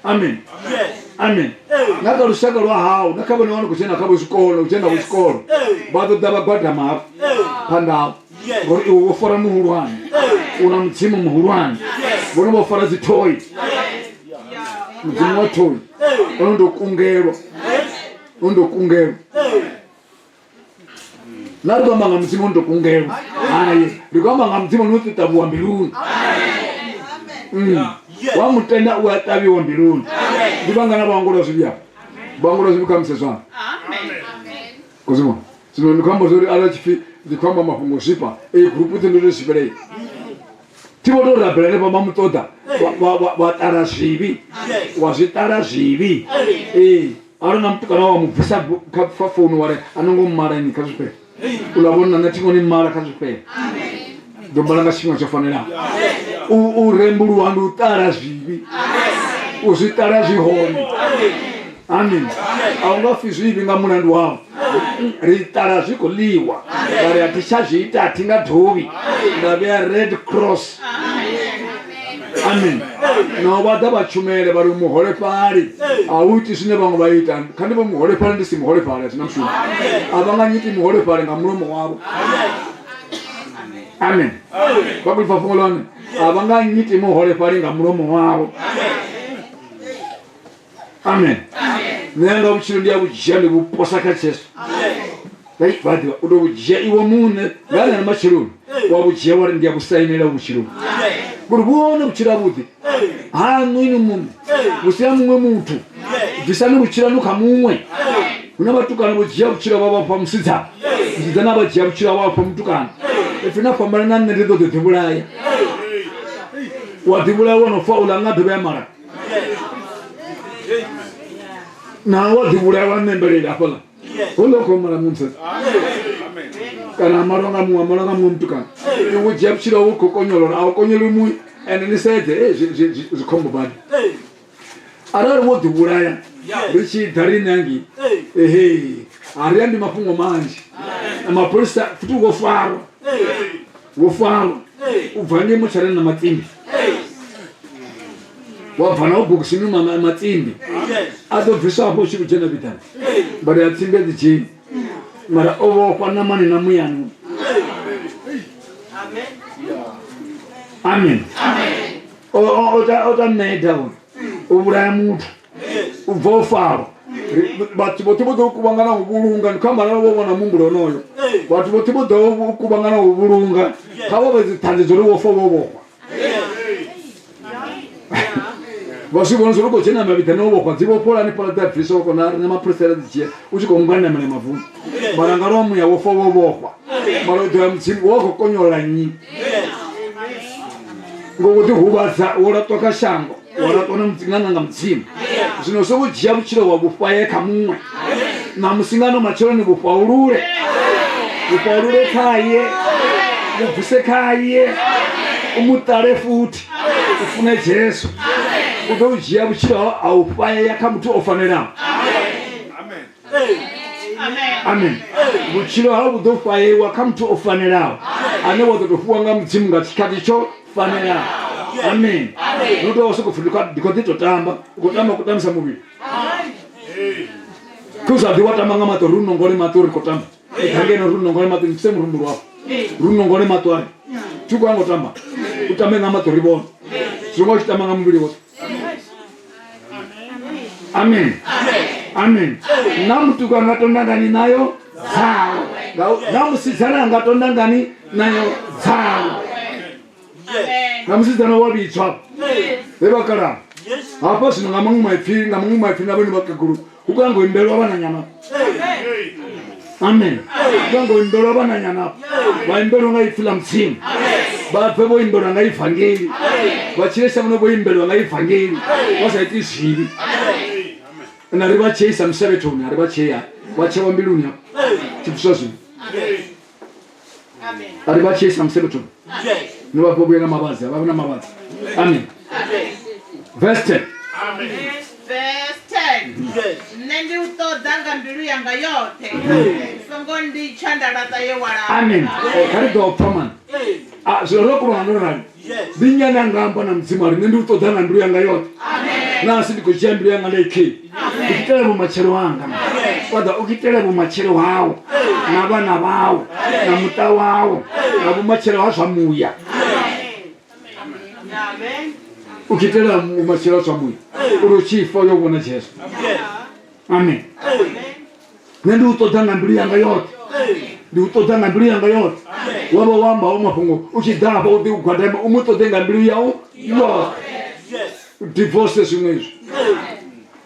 Amen. Amen. Na kha lushaka lwa hau na kha vhane vha khou dzhena kha vho zwikolo u dzhena vho zwikolo vha ḓo ḓa vha gwadama hafho phanḓa hau ngori iwe wo fara muhulwane, u na mudzimu muhulwane, vhone vho fara dzithoi. Mudzimu wa thoi ono ndo kungelwa, ono ndo kungelwa. Na ri khou amba nga mudzimu ono ndo kungelwa, hai ri khou amba nga mudzimu ono ṱi ṱavhiwa mbiluni. Wa mutenda u a ṱavhiwa mbiluni. Ndi vhangana vha angulwa zwivhi afha? Vha angulwa zwivhi kha musedzwana. Kozimo. Zwino ndi khou amba zwori arali tshipfi ndi khou amba mafhungo zwifha, eyi gurupu ḓe ndo to zwifhelei. Thi vho tou rabela henefha vha mu ṱoḓa wa ṱala zwivhi, wa zwi ṱala zwivhi. Ee, arali na mutukana wa mu bvisa kha founu wa ri a no ngo mmala ini kha zwi fhele. Uḽa vhona nṋe thi ngo ni mala kha zwi fhele. Ndo mala nga tshifhinga tsho fanelaho. U rembuluwa ndi u ṱala zwivhi. U zwi ṱala zwi hone. Amen. A u nga fi zwivhi nga mulandu wau. Ri ṱala zwi khou ḽiwa. Nda ri a thi tsha zwi ita, a thi nga dovhi. Nda vhea red cross. Amen. Naho vha ḓa vha tshumele vha ri muholefhali a u iti zwine vhaṅwe vha ita. Kha ndi vhe muholefhali ndi si muholefhali a zwi na mushumo. A vha nga nyiti muholefhali nga mulomo wavho. Amen. Vha khou pfa fhungo ḽone. A vha nga nyiti muholefhali nga mulomo wavho. Amen. Nṋe yanga vhutshilo ndi a vhu dzhia ndi vhu posa kha Jesu. Vhai vha ḓivha u tou vhu dzhia iwe muṋe nga ḽa matsheloni wa vhu dzhia wa ri ndi a vhu sainela vhutshilo. Ngori vhone vhutshilo havhuḓi haṋu inwi muṋe vhu si ha muṅwe muthu. Bvisani vhutshilo haṋu kha muṅwe. Hu na vhatukana vho dzhia vhutshilo vha vha fha musidzana, musidzana vha dzhia vhutshilo vha vha fha mutukana. Ipfi na fhambana na nṋe ndi ḓo ḓo ḓivhulaya. Wa ḓivhulaya wo no fa uḽa nga dovha ya mala. Na wa ḓivhulaya wa nembelela hafhaḽa. Houḽa u khou mala muṅwe musadzi. Kana a malwa nga muṅwe, a malwa nga muṅwe mutukana. Iwe dzhia vhutshilo hawe u khou konyolola, a u konyoli muṅwe. Ende ni sedze, zwi khombo badi. Arali wo ḓivhulaya ri tshi ḓa riṋe hangei, ehe, a ri ambi mafhungo manzhi. Na mapholisa futhi wo farwa, wo farwa u bva ngei motsharani na matsimbi, wa bva nao bogisini matsimbi a ḓo bviswa hafho u tshi dzhena vhiḓani, mbada ya tsimbi a dzi dzheni, mara o vhofha ṋamani na muyani. Amen. O ta meda uyu u vhulaya muthu u bva o farwa. Vhathu vhoṱhe vho ḓo kuvhangana u vhulunga, ndi khou amba na vho vhona muhumbulo onoyo. Vhathu vhoṱhe vho ḓo kuvhangana u vhulunga, kha vha vhe dziṱhanzi dzo uri wo fa wo vhofha. Vha zwi vhona zwo ri khou dzhena mavhiḓani o vhofha, dzi vhofhola hanefhaḽa dzi a bviswa wa kona riṋe mapholisa ra dzi dzhia u tshi khou ngwanamela mavuni. Mara nga lwa muya wo fa wo vhofha, mara u ḓo ya Mudzimu wa khou konyolela nnyi? Ngo u ḓihuvhadza wo laṱwa kha shango, wa laṱwa na Mudzimu nga Mudzimu. Zwino songo dzhia vhutshilo wa vhufhaye kha muṅwe. Ṋamusi ngano matsheloni vhufhaulule, vhufhaulule khaye, vhu bvise khaye, u mu ṱale futhi, u fune Jesu. U ḓo dzhia vhutshilo hau a u fhayeya kha muthu o fanelaho. Amen. Vhutshilo hau vhu ḓo fhayewa kha muthu o fanelaho, ane wa ḓo tou fhiwa nga Mudzimu nga tshikhathi tsho fanelaho. Amen. No tou sokou pfi ndi khou ḓi tou tamba, u khou tamba u khou tambisa muvhili. Kha u sa ḓi wa tamba nga maṱo, ri u nongole maṱo uri khou tamba. Ḓa ngeno ri u nongole maṱo, ni pfise murumbu lwafho. Ri u nongole maṱo ari. Thi khou anga u tamba. U tambe nga maṱo ri vhone. Zwi nga u tshi tamba nga muvhili woṱhe. Amen. Amen. Na mutuku anga tonda ngani nayo dzawe. Na musidzana anga tonda ngani nayo dzawe. Na musidzana wa vhidzwa. Vhe vha kalaha. Hafha zwino nga maṅwe maipfi, nga maṅwe maipfi na vhone vhakegulu hu khou ngo imbelwa vhananyana. Amen. Hu khou ngo imbelwa vhananyana. Vha imbelwa nga ipfi ḽa Mudzimu. Vha bve vho imbelwa nga ivangeli. Vha tshile shangoni vho imbelwa nga ivangeli. Vha sa iti zwivhi. Na ri vha tsheisa musevhethoni, a ri vha tshea. Vha tshewa mbiluni hafha. Tshibviswa zwivhi. A ri vha tsheisa musevhethoni. Ni vha vhuye na mavhadzi, vha vhe na mavhadzi. Amen. Verse 10. Verse 10. Nṋe ndi u ṱoḓa nga mbilu yanga yoṱhe. Songo nditsha nda laṱa ye wa langa. Amen. Kha ri ḓo pfa mani. Zwino ro kuvhangana ro rali. Ndi nnyi ane a nga amba na Mudzimu a ri nṋe ndi u ṱoḓa nga mbilu yanga yoṱhe. Na si ndi khou dzhia mbilu yanga nda i khei. Ndi khou itela vhumatshelo hanga. Father, u khou itela vhumatshelo hau na vhana vhau na muṱa wau na vhumatshelo ha zwa muya. U khou itela vhumatshelo ha zwa muya uri u tshi fa u yo vhona Jesu. Amen. Nṋe ndi u ṱoḓa nga mbilu yanga yoṱhe, ndi u ṱoḓa nga mbilu yanga yoṱhe. Wa vha wa ambaho mafhungo u tshi ḓa hafha u ḓi u gwadama u mu ṱoḓe nga mbilu yau yoṱhe. U divorce zwiṅwe izwi,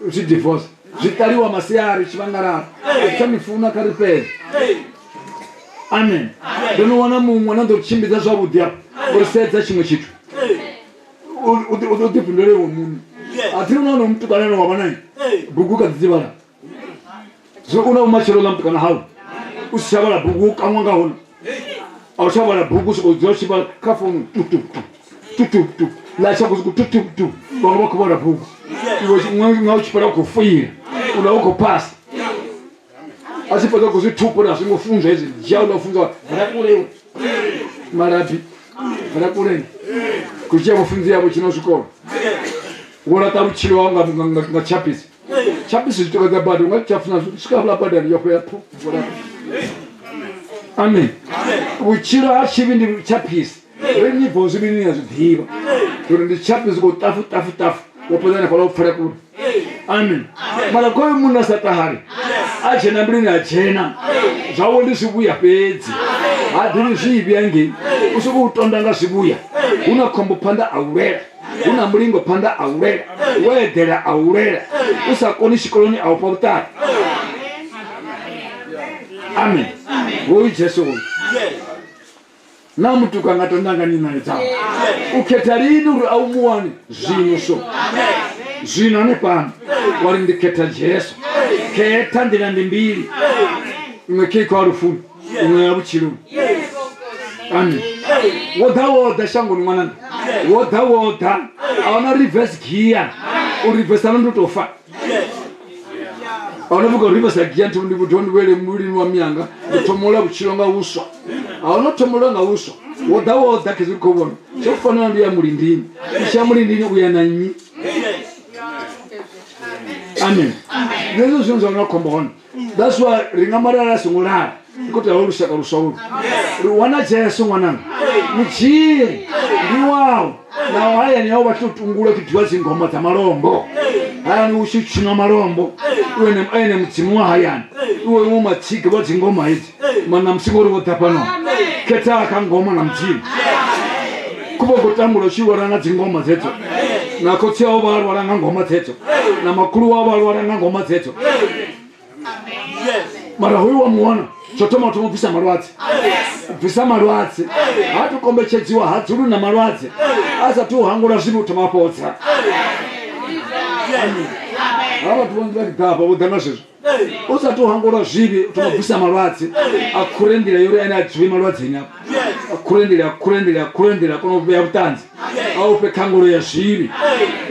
u tshi divorce zwi ṱaliwa masiari tshivhangalala a tsha ni funa kha ri fhedze. Amen. Ndo no wana muṅwe na ḓo tshimbidza zwavhuḓi afha uri sedza tshiṅwe tshithu u ḓifhindule iwe muṋe. A thi ri na no mutukana ane wa vha naye bugu kha ḓi dzi vhala. Zwino u na vhumatshelo ḽa mutukana hau u si tsha vhala bugu u kaṅwa nga hone. A u tsha vhala bugu sokou dzula u tshi vhala kha founu tu tu tu tu tu tu ḽa tsha khou sokou tu tu tu vhaṅwe vha khou vhala bugu iwe nga u tshi fhela u khou foila uḽa u khou phasa a tshi fhedza khou zwi thupula a zwi ngo funzwa hezwi dzhia uḽa u funzwa bvela kule iwe malabi bvela kule khou dzhia vhufunzi yavho tshino zwikolo wo laṱa vhutshilo hau nga tshapisi tshapisi zwi tikedza badi unga tshafuna swika hafhaḽa badani yo fhela phu. Amen. Vhutshilo ha tshivhi ndi tshapisi ri ni bvaho zwivhini ni a zwi ḓivha uri ndi tshapisi khou tafu tafu tafu wo fhedza hanefhaḽa wo pfela kule. Amen. Mara khoyu munna sa ṱahali a dzhena mbiluni a dzhena zwawe ndi zwivhuya fhedzi ha ḓivhi zwivhi hangei u sokou tonda nga zwivhuya hu na khombo phanḓa a u lwela. Hu na mulingo phanḓa a u lwela, wo eḓela a u lwela, u sa koni tshikoloni a u fha vhuṱali. Amen. Hoyu Jesu hoyu. Na mutuka nga tonda nga ṋayo dzawe. U khetha lini uri a u muwane? Zwino so. Zwino hanefhano wa ri ndi khetha Jesu. Khetha nḓila ndi mbili. Iṅwe khe khou a lufuni, iṅwe ya vhutshiloni. Amen. Wo ḓa wo ḓa shangoni ṅwananga. Wo ḓa wo ḓa. A huna reverse gear. U reverse ndi u tou fa. A huna vhuka u reverse gear nthu ndi vhuthu ndi vhuele muvhilini wa miyanga ndi thomola vhutshilo nga vhuswa. A huna thomola nga vhuswa. Wo ḓa wo ḓa khezwi ri khou vhona. Tsho fanela ndi ya mulindini. U tshi ya mulindini u ya na nnyi? Amen. Hezwo zwine zwa nga khombo hone. That's why ri nga malala a songo lala. Ri khou tea lushaka luswa ulu. Ri wana Jesu ṅwananga. Mudzhie ndi wau. Naho hayani yau vha tshi tungula tshi dwa dzingoma dza malombo. Hayani u tshi tshina malombo. Iwe ne ene mudzimu wa hayani. Iwe wo matsiga wa dzingoma hedzi. Mana musi ngori wo ḓa fhano. Khetha kha ngoma na mudzimu. Kuvha khou tambula u tshi lwala nga dzingoma dzedzo. Na khotsi awo vha lwala nga ngoma dzedzo. Na makhulu wao vha lwala nga ngoma dzedzo. Mara hoyu wa muwana tsho thoma thoma u bvisa malwadze. U bvisa malwadze. Ha tu kombetshedziwa ha dzuli na malwadze. A sa tu hangula zwivhi u thoma fhodza. Ha vhathu vhanzhi vha tshi ḓa hafha vho ḓa nga zwezwo. U sa tu hangulwa zwivhi u thoma bvisa malwadze. A khure nḓila yori ene a dzule malwadzeni afho. A khure nḓila, a khure nḓila, a khure nḓila, a kona u vhea vhuṱanzi. A u fhe khangolo ya zwivhi.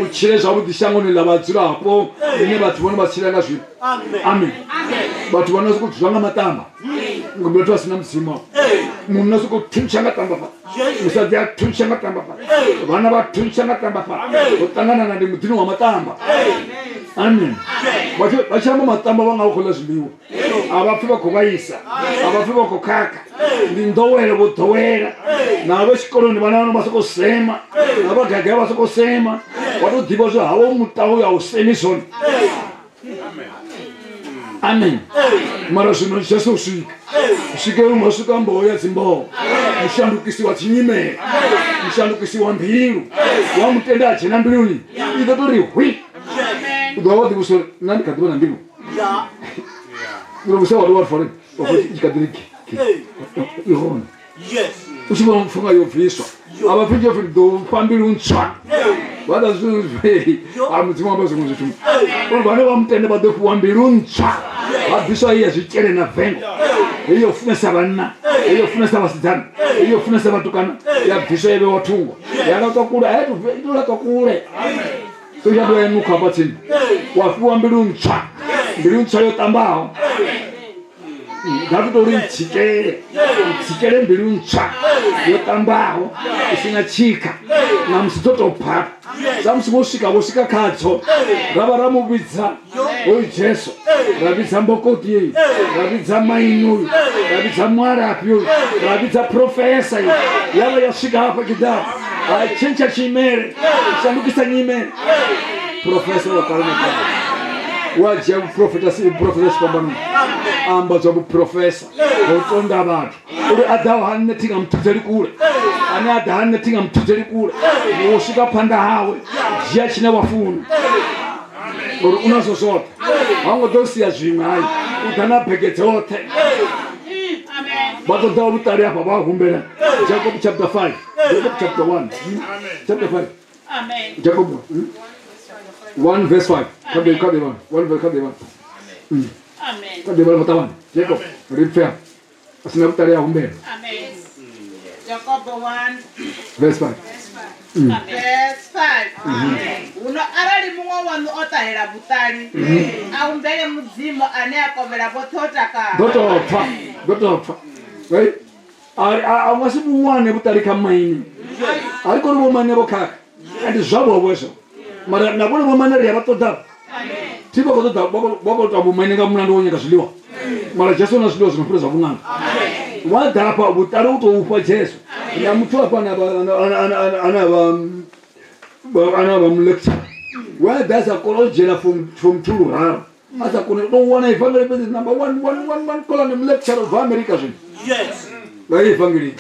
U tshile zwavhuḓi shangoni ḽa vhadzulapo ḽine vhathu vhone vha tshila nga zwivhi. Amen. Vhathu vha no sokou dzula nga maṱamba. Nga vhathu vha si na mudzimu. Munna sokou thuntsha nga tamba fha. Musadzi a thuntsha nga tamba fha. Vhana vha thuntsha nga tamba fha. U ṱangana na ndi muḓini wa maṱamba. Amen. Vhathu vha tshi amba maṱamba vha nga vha khou ḽa zwiḽiwa. A vha pfi vha khou vhaisa, a vha pfi vha khou khakha. Ndi nḓowelo vho ḓowela. Na vha tshikoloni vhana vhano vha sokou sema, na vha gaga vha sokou sema. Vha tou ḓivha zwa hawo muṱa uyu a u semi zwone. Amen. Mara zwino Jesu u swika. U swika u swika mboho ya dzimboho. Mushandukisi wa dzinyimele. Mushandukisi wa mbilu. Wa mutenda a dzhena mbiluni. I ḓo tou ri hwi. U ḓo vha wo ḓivhusa uri nṋe ndi kha ḓi vha na nḓivho. Uri vhusa wa ri wa ri wa i kha ḓi ri i hone. U tshi vhona pfunga yo bviswa. A vha pfi pfi ḓo fha mbilu ntswa. Vha ḓa zwi a mudzimu amba zwiṅwe zwithu. Uri vhane vha mutende vha ḓo fhiwa mbilu ntswa. Vha bviswa iya zwitshele na vengo. Heyi yo funesa vhanna, heyi yo funesa vhasidzana, heyi yo funesa vhatukana, ya bviswa ya vhewa thungo. Ya laṱwa kule, a i to laṱwa kule. To ya ḓo ya nukha hafha tsini. Wa fhiwa mbilu ntswa. Mbilu ntswa yo ṱambaho. Nga to uri ntshikele, ntshikele mbilu ntswa yo ṱambaho i si na tshikha na musi dzo tou pha. Sa musi vho swika khadzo ra vha ra mu vhidza hoyu Jesu, ra vhidza mbokoti yeyi, ra vhidza maini uyu, ra vhidza mualafhi uyu, ra vhidza profesa iyi. Ya vha ya swika hafha tshiḓa a tshentsha tshimele, shandukisa nyimele. Profesa wa kale na kale wa dzhia vhuprofeta si vhuprofesa tshifhambanoni, amba zwa vhuprofesa ho tonda vhathu uri a ḓaho ha nṋe thi nga muthudzeli kule, ane a ḓa ha nṋe thi nga muthudzeli kule. Wo swika phanḓa hawe, dzhia tshine wa funa, ngori u nazwo zwoṱhe, ha ngo ḓo sia zwiṅwe. Hai, u ḓa na bege dzoṱhe. Vha ṱoḓaho vhuṱali hafha vha humbela Jacob chapter 5, Jacob chapter 1, chapter 5. Jacob 1 verse 5. Kha ḓi vhala 1 verse, kha ḓi vhala. Kha ḓi vhala muṱavhani. Jacob ri pfe a si na vhuṱali a humbela. Jacob 1 verse 5. Verse 5. Huno arali muṅwe waṋu o ṱahela vhuṱali, a humbele Mudzimu ane a kovhela vhoṱhe o takala. Ḓo tou pfa, ḓo tou pfa. Right? A nga si vhu wane vhuṱali kha maine. A ri koni vho maine vho khakha. Ndi zwavho hezwo. Mara na vhone vho maine ri a vha ṱoḓa. Thi vha khou ṱoḓa vha khou ita vhumaine nga mulandu wo nyaga zwiḽiwa. Mara Jesu na zwiḽiwa zwi no fhira zwa vhuṅanga. Wa ḓa hafha vhuṱali u tou fha Jesu. Na muthu hafha ane a vha mulecturer. Wa ḓa a sa kona u dzhena form 2 luraru. A sa koni u tou wana ivangeli fhedzi number 1 1 1 1 kolani mulecturer u bva America zwino. Nga heyi evangeli.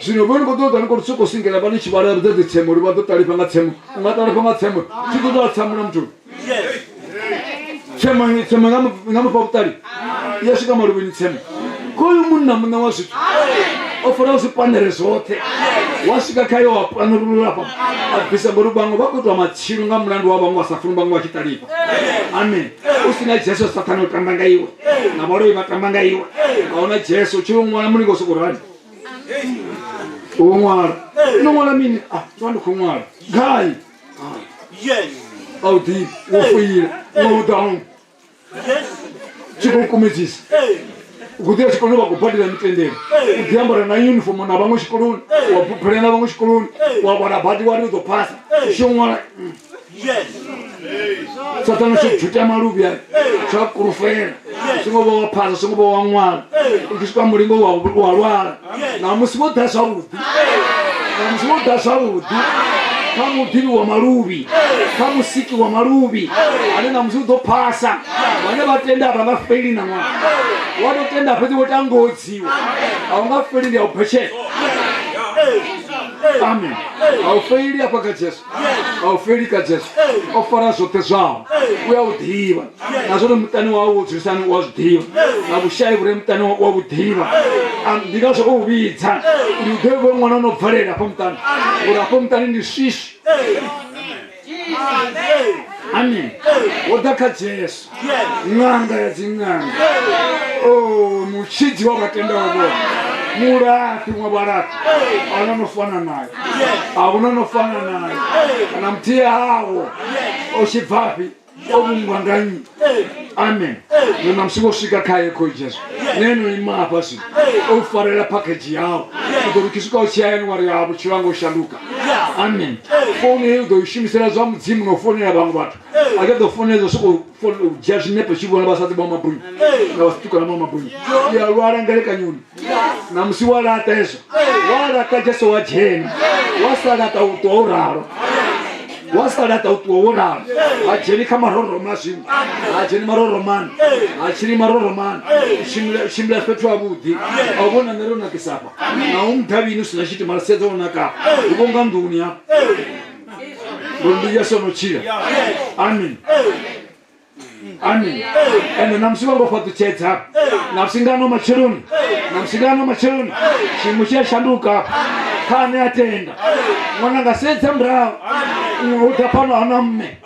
Zwino vho ni khou ṱoḓa ni khou sokou singela vha ni tshi vhala dza dzi tsemo uri vha ḓo ṱalifha nga tsemo. U nga ṱalifha nga tsemo tshi ḓo tou tsamula muthu. Tsemo tsemo nga nga mufha vhuṱali. Ya swika maluvhini tsemo. Khoyu munna muṋe wa zwithu o fara zwipanere zwoṱhe wa swika khayo wa panerulula hafha a bvisa ngori vhaṅwe vha khou itwa matsilu nga mulandu wa vhaṅwe vha sa funi vhaṅwe vha tshi ṱalifha. Amen. U si na Jesu Sathane u tamba nga iwe na vhaloi vha tamba nga iwe. A huna Jesu tshi ṅwala mulingo u sokou rali. U ṅwala. No ṅwala mini? Ah, ndo ndi khou ṅwala. Gai? Yes. A u ḓivhi. Wo foila. Wo down. Yes. Tshi khou kumedzisa. U khou ḓiya tshikoloni vha khou badela mitendelo. U ḓi ambara na uniform na vhaṅwe tshikoloni. Wa phuphela na vhaṅwe tshikoloni. Wa vhala badi wa ri u ḓo phasa. Tshi ṅwala. Yes. Sathane tsho tshuta maluvhi aya tsha kulufela songo vha wa phasa songo vha wa ṅwala u tshi swika mulingo wa wa lwala na musi wo ḓa zwavhuḓi na musi wo ḓa zwavhuḓi kha muḓivhi wa maluvhi kha musiki wa maluvhi ane na musi u ḓo phasa vhane vha tenda vha nga feli na ṅwana wa to tenda fhedzi wo ita ngodziwa a u nga feli ndi a u phetshela amen a u feili afha kha Jesu a u feli ka Jesu o fara zwoṱhe zwao u ya u ḓivha na zwone muṱani wawe wo dzulisani u a zwi ḓivha na vhushai vhure muṱani wa vhu ḓivha ndi ngazwo o u vhidza uri u ḓo vhe ṅwana no bvalela hafho muṱani uri hafho muṱani ndi swiswi. Amen. Wo ḓa kha Jesu ṅanga ya dziṅanga o mutshidzi wa vhatendaho vhoṱhe mulafhi wa vhalafhi a no fana naye a huna no fana naye kana muthihi hawo o tshi bvafhi o vhungwa nga nnyi. Amen. Zwino ṋamusi vho swika khaye khoyu Jesu nṋe no ima hafha zwino o farela phakhedzhi yawo u ḓo ri tshi swika u tshi hayani wa ri ha vhutshilo hanga u shanduka. Amen. Founu heyi u ḓo i shumisela zwa mudzimu na u founela vhaṅwe vhathu a tsha ḓo founela zwa sokou u dzhia zwinepe tshi vhona vhasadzi vha mabunyu na vhatukana vha mabunyu ya lwala ngelekanyoni na musi wa laṱa hezwo wa laṱa Jesu wa dzhena wa sa laṱa u ṱuwa u ralo wa sa laṱa u ṱuwa wo ralo ha dzheni kha maroroma zwino ha dzheni maroromani ha tshini maroromani tshimbila fhethu havhuḓi a u vhona nṋe ro nakisa afha na u mudavhini u si na tshithu mara sedza wo naka u vho nga nḓuni hafha ngori ndi Yesu no tshila. Amen. Amen. Ende na musi vha ngo fhaṱutshedza na musi ngano matsheloni na musi ngano matsheloni tshiimo tshi a shanduka kha ane a tenda ṅwana nga sedza murahu u ḓa fhano hana mme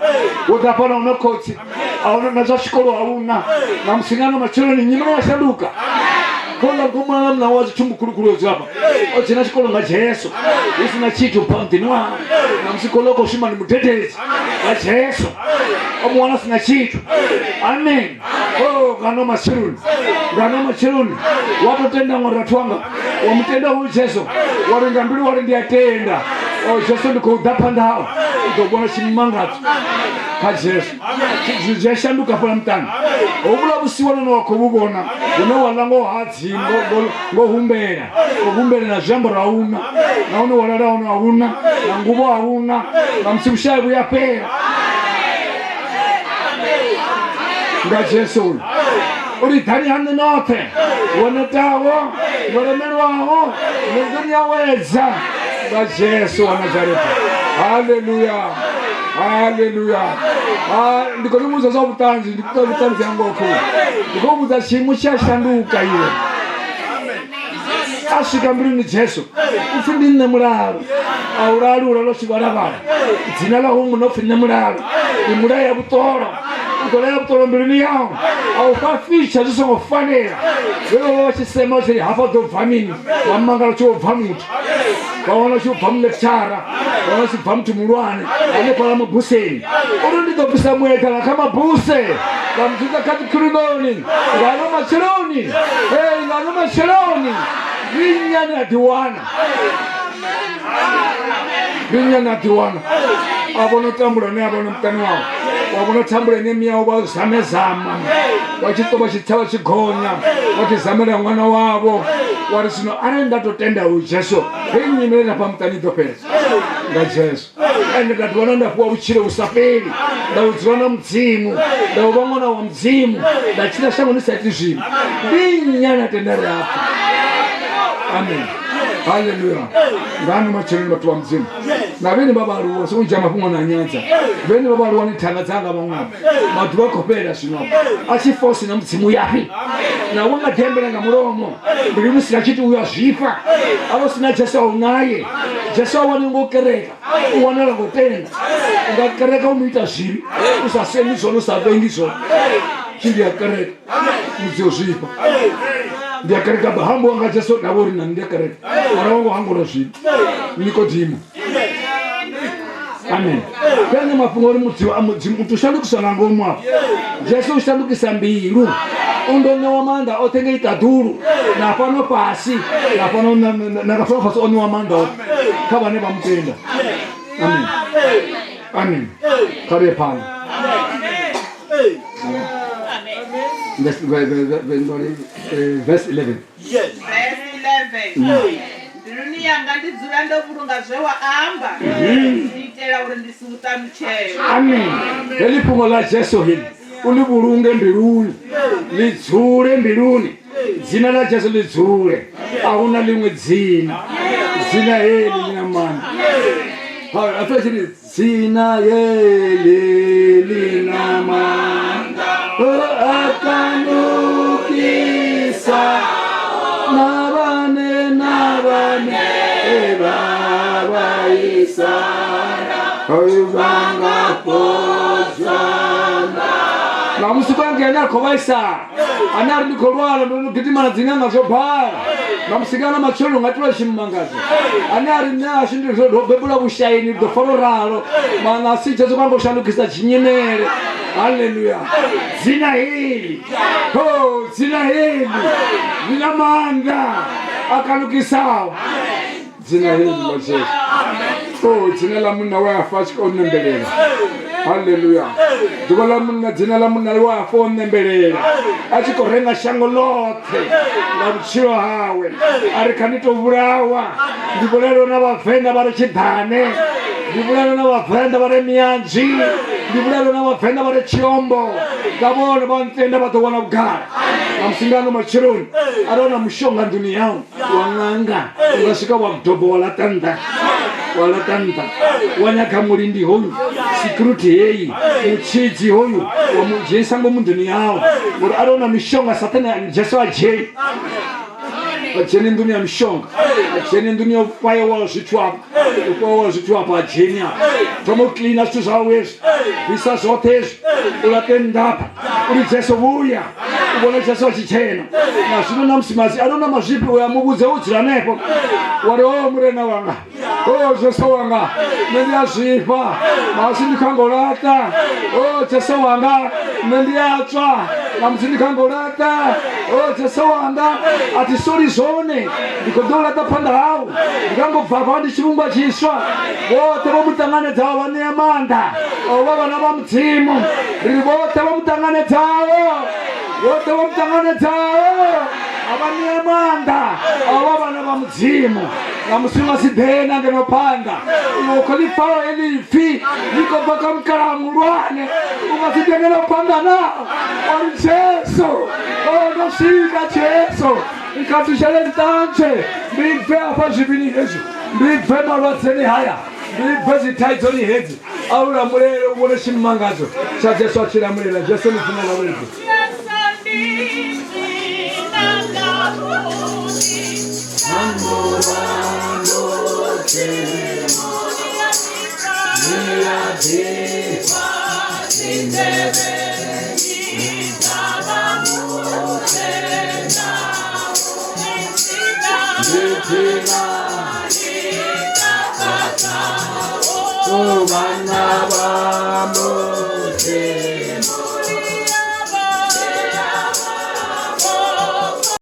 u ḓa fhano huna khotsi ahuna na zwa tshikolo ahuna na musi ngano matsheloni nyimele ya shanduka khola ngomwana mna wa zwithu mukhulukhulu o dzula o dzhena tshikolo nga Jesu hu si na tshithu bva muḓini wawe na musi kholo khou shuma ndi mudededzi nga Jesu o mu wana si na tshithu. Amen. Oh, ngano matsheloni ngano matsheloni wa to tenda ṅwana wanga wa mutenda hu Jesu wa ri nga mbilu wa ri ndi a tenda o Jesu ndi khou ḓa phanḓa hau u ḓo vhona tshimangadzo kha Jesu zwithu zwi a shanduka fhala muṱani hovhula vhusiwana une wa khou vhu vhona hune wa ḽa ngo hadzi ngo humbela ngo humbela na zwiambaro a una na hune wa lala hone a una na nguvho a una na musi vhushai vhu ya fhela nga Jesu uyu uri ḓani ha nṋe noṱhe wo netaho no lemelwaho ni ḓo ni awedza nga Jesu wa Nazareta. Haleluya, haleluya. Ndi khou ni vhudza zwa vhuṱanzi, ndi khou vhuṱanzi ha ngoho khou ndi khou vhudza tshiimo tshi a shanduka iwe a swika mbiluni Jesu u pfi ndi nṋe mulalo a u lali u lala u tshi vhalavhala dzina ḽa hu muno pfi nṋe mulalo ndi mulayo ya vhuṱolo u ḓo laya vhuṱolo mbiluni yau a u fha ficha zwi songo fanela vhe vha vha vha tshi sema vha tshi ri hafha ḓo bva mini vha mangala tshi vho bva muthu vha wana tshi bva mulecturer vha wana tshi bva muthu muhulwane hanefhaḽa mabuseni uri ndi ḓo bvisa mueḓana kha mabuse nda mudzudza kha dzikhulunoni ngano matsheloni ee ngano matsheloni ndi nnyi ane a ḓiwana ndi nnyi ane a ḓiwana a vhona u tambula ane a vhona muṱani wawe wa vhona tambula ine miyawe vha zamezama vha tshi ṱo vha tshi tsa vha tshi gonya vha tshi zamela ṅwana wavho wa ri zwino arali nda to tenda uyu Jesu heyi nyimele na fha muṱani i ḓo fhela nga Jesu ende nda ḓiwana nda fhiwa vhutshilo vhu sa fheli nda u dzula na mudzimu nda u vha ṅwana wa mudzimu nda tshila shango ndi sa iti zwivhi ndi nnyi ane a tenda ri hafha. Amen. Haleluya. Ngano matsheloni vhathu vha Mudzimu. Na vhene vha vhaaluwa songo dzhia mafhungo na nyadza. Vhene vha vhaaluwa ni thanga dzanga vhaṅwe. Maḓuvha a khou fhela zwino. A tshi fosi na Mudzimu yafhi. Na wa nga dembela nga mulomo. Mbilu si na tshithu uya zwifha. A vha sina Jesu au naye. Jesu a wani ngo kereka. U wanala ngo tenda. Nga kereka u mu ita zwivhi. U sa semi zwone u sa vhengi zwone. Tshi ya kereka. Mudzimu zwifha. Ndi ya kereka hambo wanga Jesu na vhori na ndi ya kereka. Mara wangu hangula zwivhi. Nikodimo. Amen. Fhedzi mafhungo uri Mudzimu a Mudzimu muthu shandukisa nga ngomu afho. Jesu u shandukisa mbilu. U ndo ṋewa maanḓa oṱhe ngei ṱaḓulu na fhano fhasi na fhano na nga fhano fhasi o ṋewa maanḓa oṱhe kha vhane vha mu tenda. Amen. Amen. Kha ri ye phanḓa. Verse 11. Yes. Verse 11. Mbiluni yanga ndi dzula ndo vhulunga zwe wa amba, ndi itela uri ndi si u ṱalutshele. Amen. Heḽi fhungo ḽa Jesu heḽi u ḽi vhulunge mbiluni, ḽi dzule mbiluni. Dzina ḽa Jesu ḽi dzule, a hu na ḽiṅwe dzina. Dzina heḽi ḽi na maanḓa. Ha, a pfa tshi ri dzina heḽi ḽi na maanḓa. O a kandukisa na vhane na vhane vha vhaisala vha nga fhodzwa. Na musi kwange ane a khou vhaisala ane a ri ndi khou lwala ndo no gidima na dziṅanga zwo bala na musikana matshelo nga tula tshimangadzo ane a ri nṋe ashu ndi ro bebula vhushaini ri ḓo fa ro ralo mana si Jesu kwango shandukisa tshinyimele. Haleluya. Dzina heli, ho dzina heli ḽi na maanḓa a kanukisaho. Dzina heli ḽa Jesu. Oh, dzina ḽa munna we a fa a tshi khou nembelela. Haleluya. Ḓuvha ḽa munna, dzina ḽa munna we a fa o nembelela a tshi khou renga shango ḽoṱhe nga vhutshilo hawe. A ri kha ndi tou vhulawa, ndi vhulaelwe na Vhavenḓa vha re Tshiḓane, ndi vhulaelwe na Vhavenḓa vha re Mianzwi, ndi vhulaelwe na Vhavenḓa vha re Tshiombo. Nga vhone vha ntenda vha ḓo wana vhugala. Na musi ngano matsheloni arali u na mushonga nḓuni yau wa ṅanga u nga swika wa dobo wa laṱa nnḓa, wa laṱa nnḓa, wa nyaga mulindi hoyu, security heyi, mutshidzi hoyu, wa mu dzhenisa ngomu nḓuni yau, ngori arali u na mishonga Sathane Jesu a dzheni, a dzheni nḓuni ya mishonga, a dzheni nḓuni ya u fhayewa zwithu afha, u fhayewa zwithu afha, a dzheni afha, thoma u kiḽina zwithu zwawe hezwi, bvisa zwoṱhe hezwi, u laṱe nnḓa afha, uri Jesu vhuya. U vhona Jesu a tshi tshena na zwino na musi mazi a na mazwifhi u ya mu vhudza u dzula hanefho wa ri o murena wanga, o Jesu wanga, nṋe ndi a zwifha masi ndi kha ngo laṱa, o Jesu wanga, nṋe ndi a tswa na musi ndi kha ngo laṱa, o Jesu wanga, a thi soli zwone, ndi khou ḓo laṱa phanḓa hau, ndi kha ngo bva fha ndi tshivhumbwa tshiswa. Vhoṱhe vho mu ṱanganedzaho vha ṋea maanḓa o vha vhana vha Mudzimu. Ri vhoṱhe vho mu ṱanganedzaho, vhoṱhe vho mu ṱanganedzaho a vha ṋea maanḓa a vha vhana vha Mudzimu. Na musi nga si ḓe na ngeno phanḓa, iwe u khou ḽi pfala heḽi ipfi ḽi khou bva kha mukalaha muhulwane, u nga si ḓe ngeno phanḓa na wa ri Jesu, o ndo swika Jesu, nkhathutshele nṱanzwe ndi bve afha zwivhini hezwi, ndi bve malwadzeni haya, ndi bve dzithaidzoni hedzi. A u lamulele u vhone tshimangadzo tsha Jesu a tshi lamulela. Jesu ndi dzina ḽawe ḽi.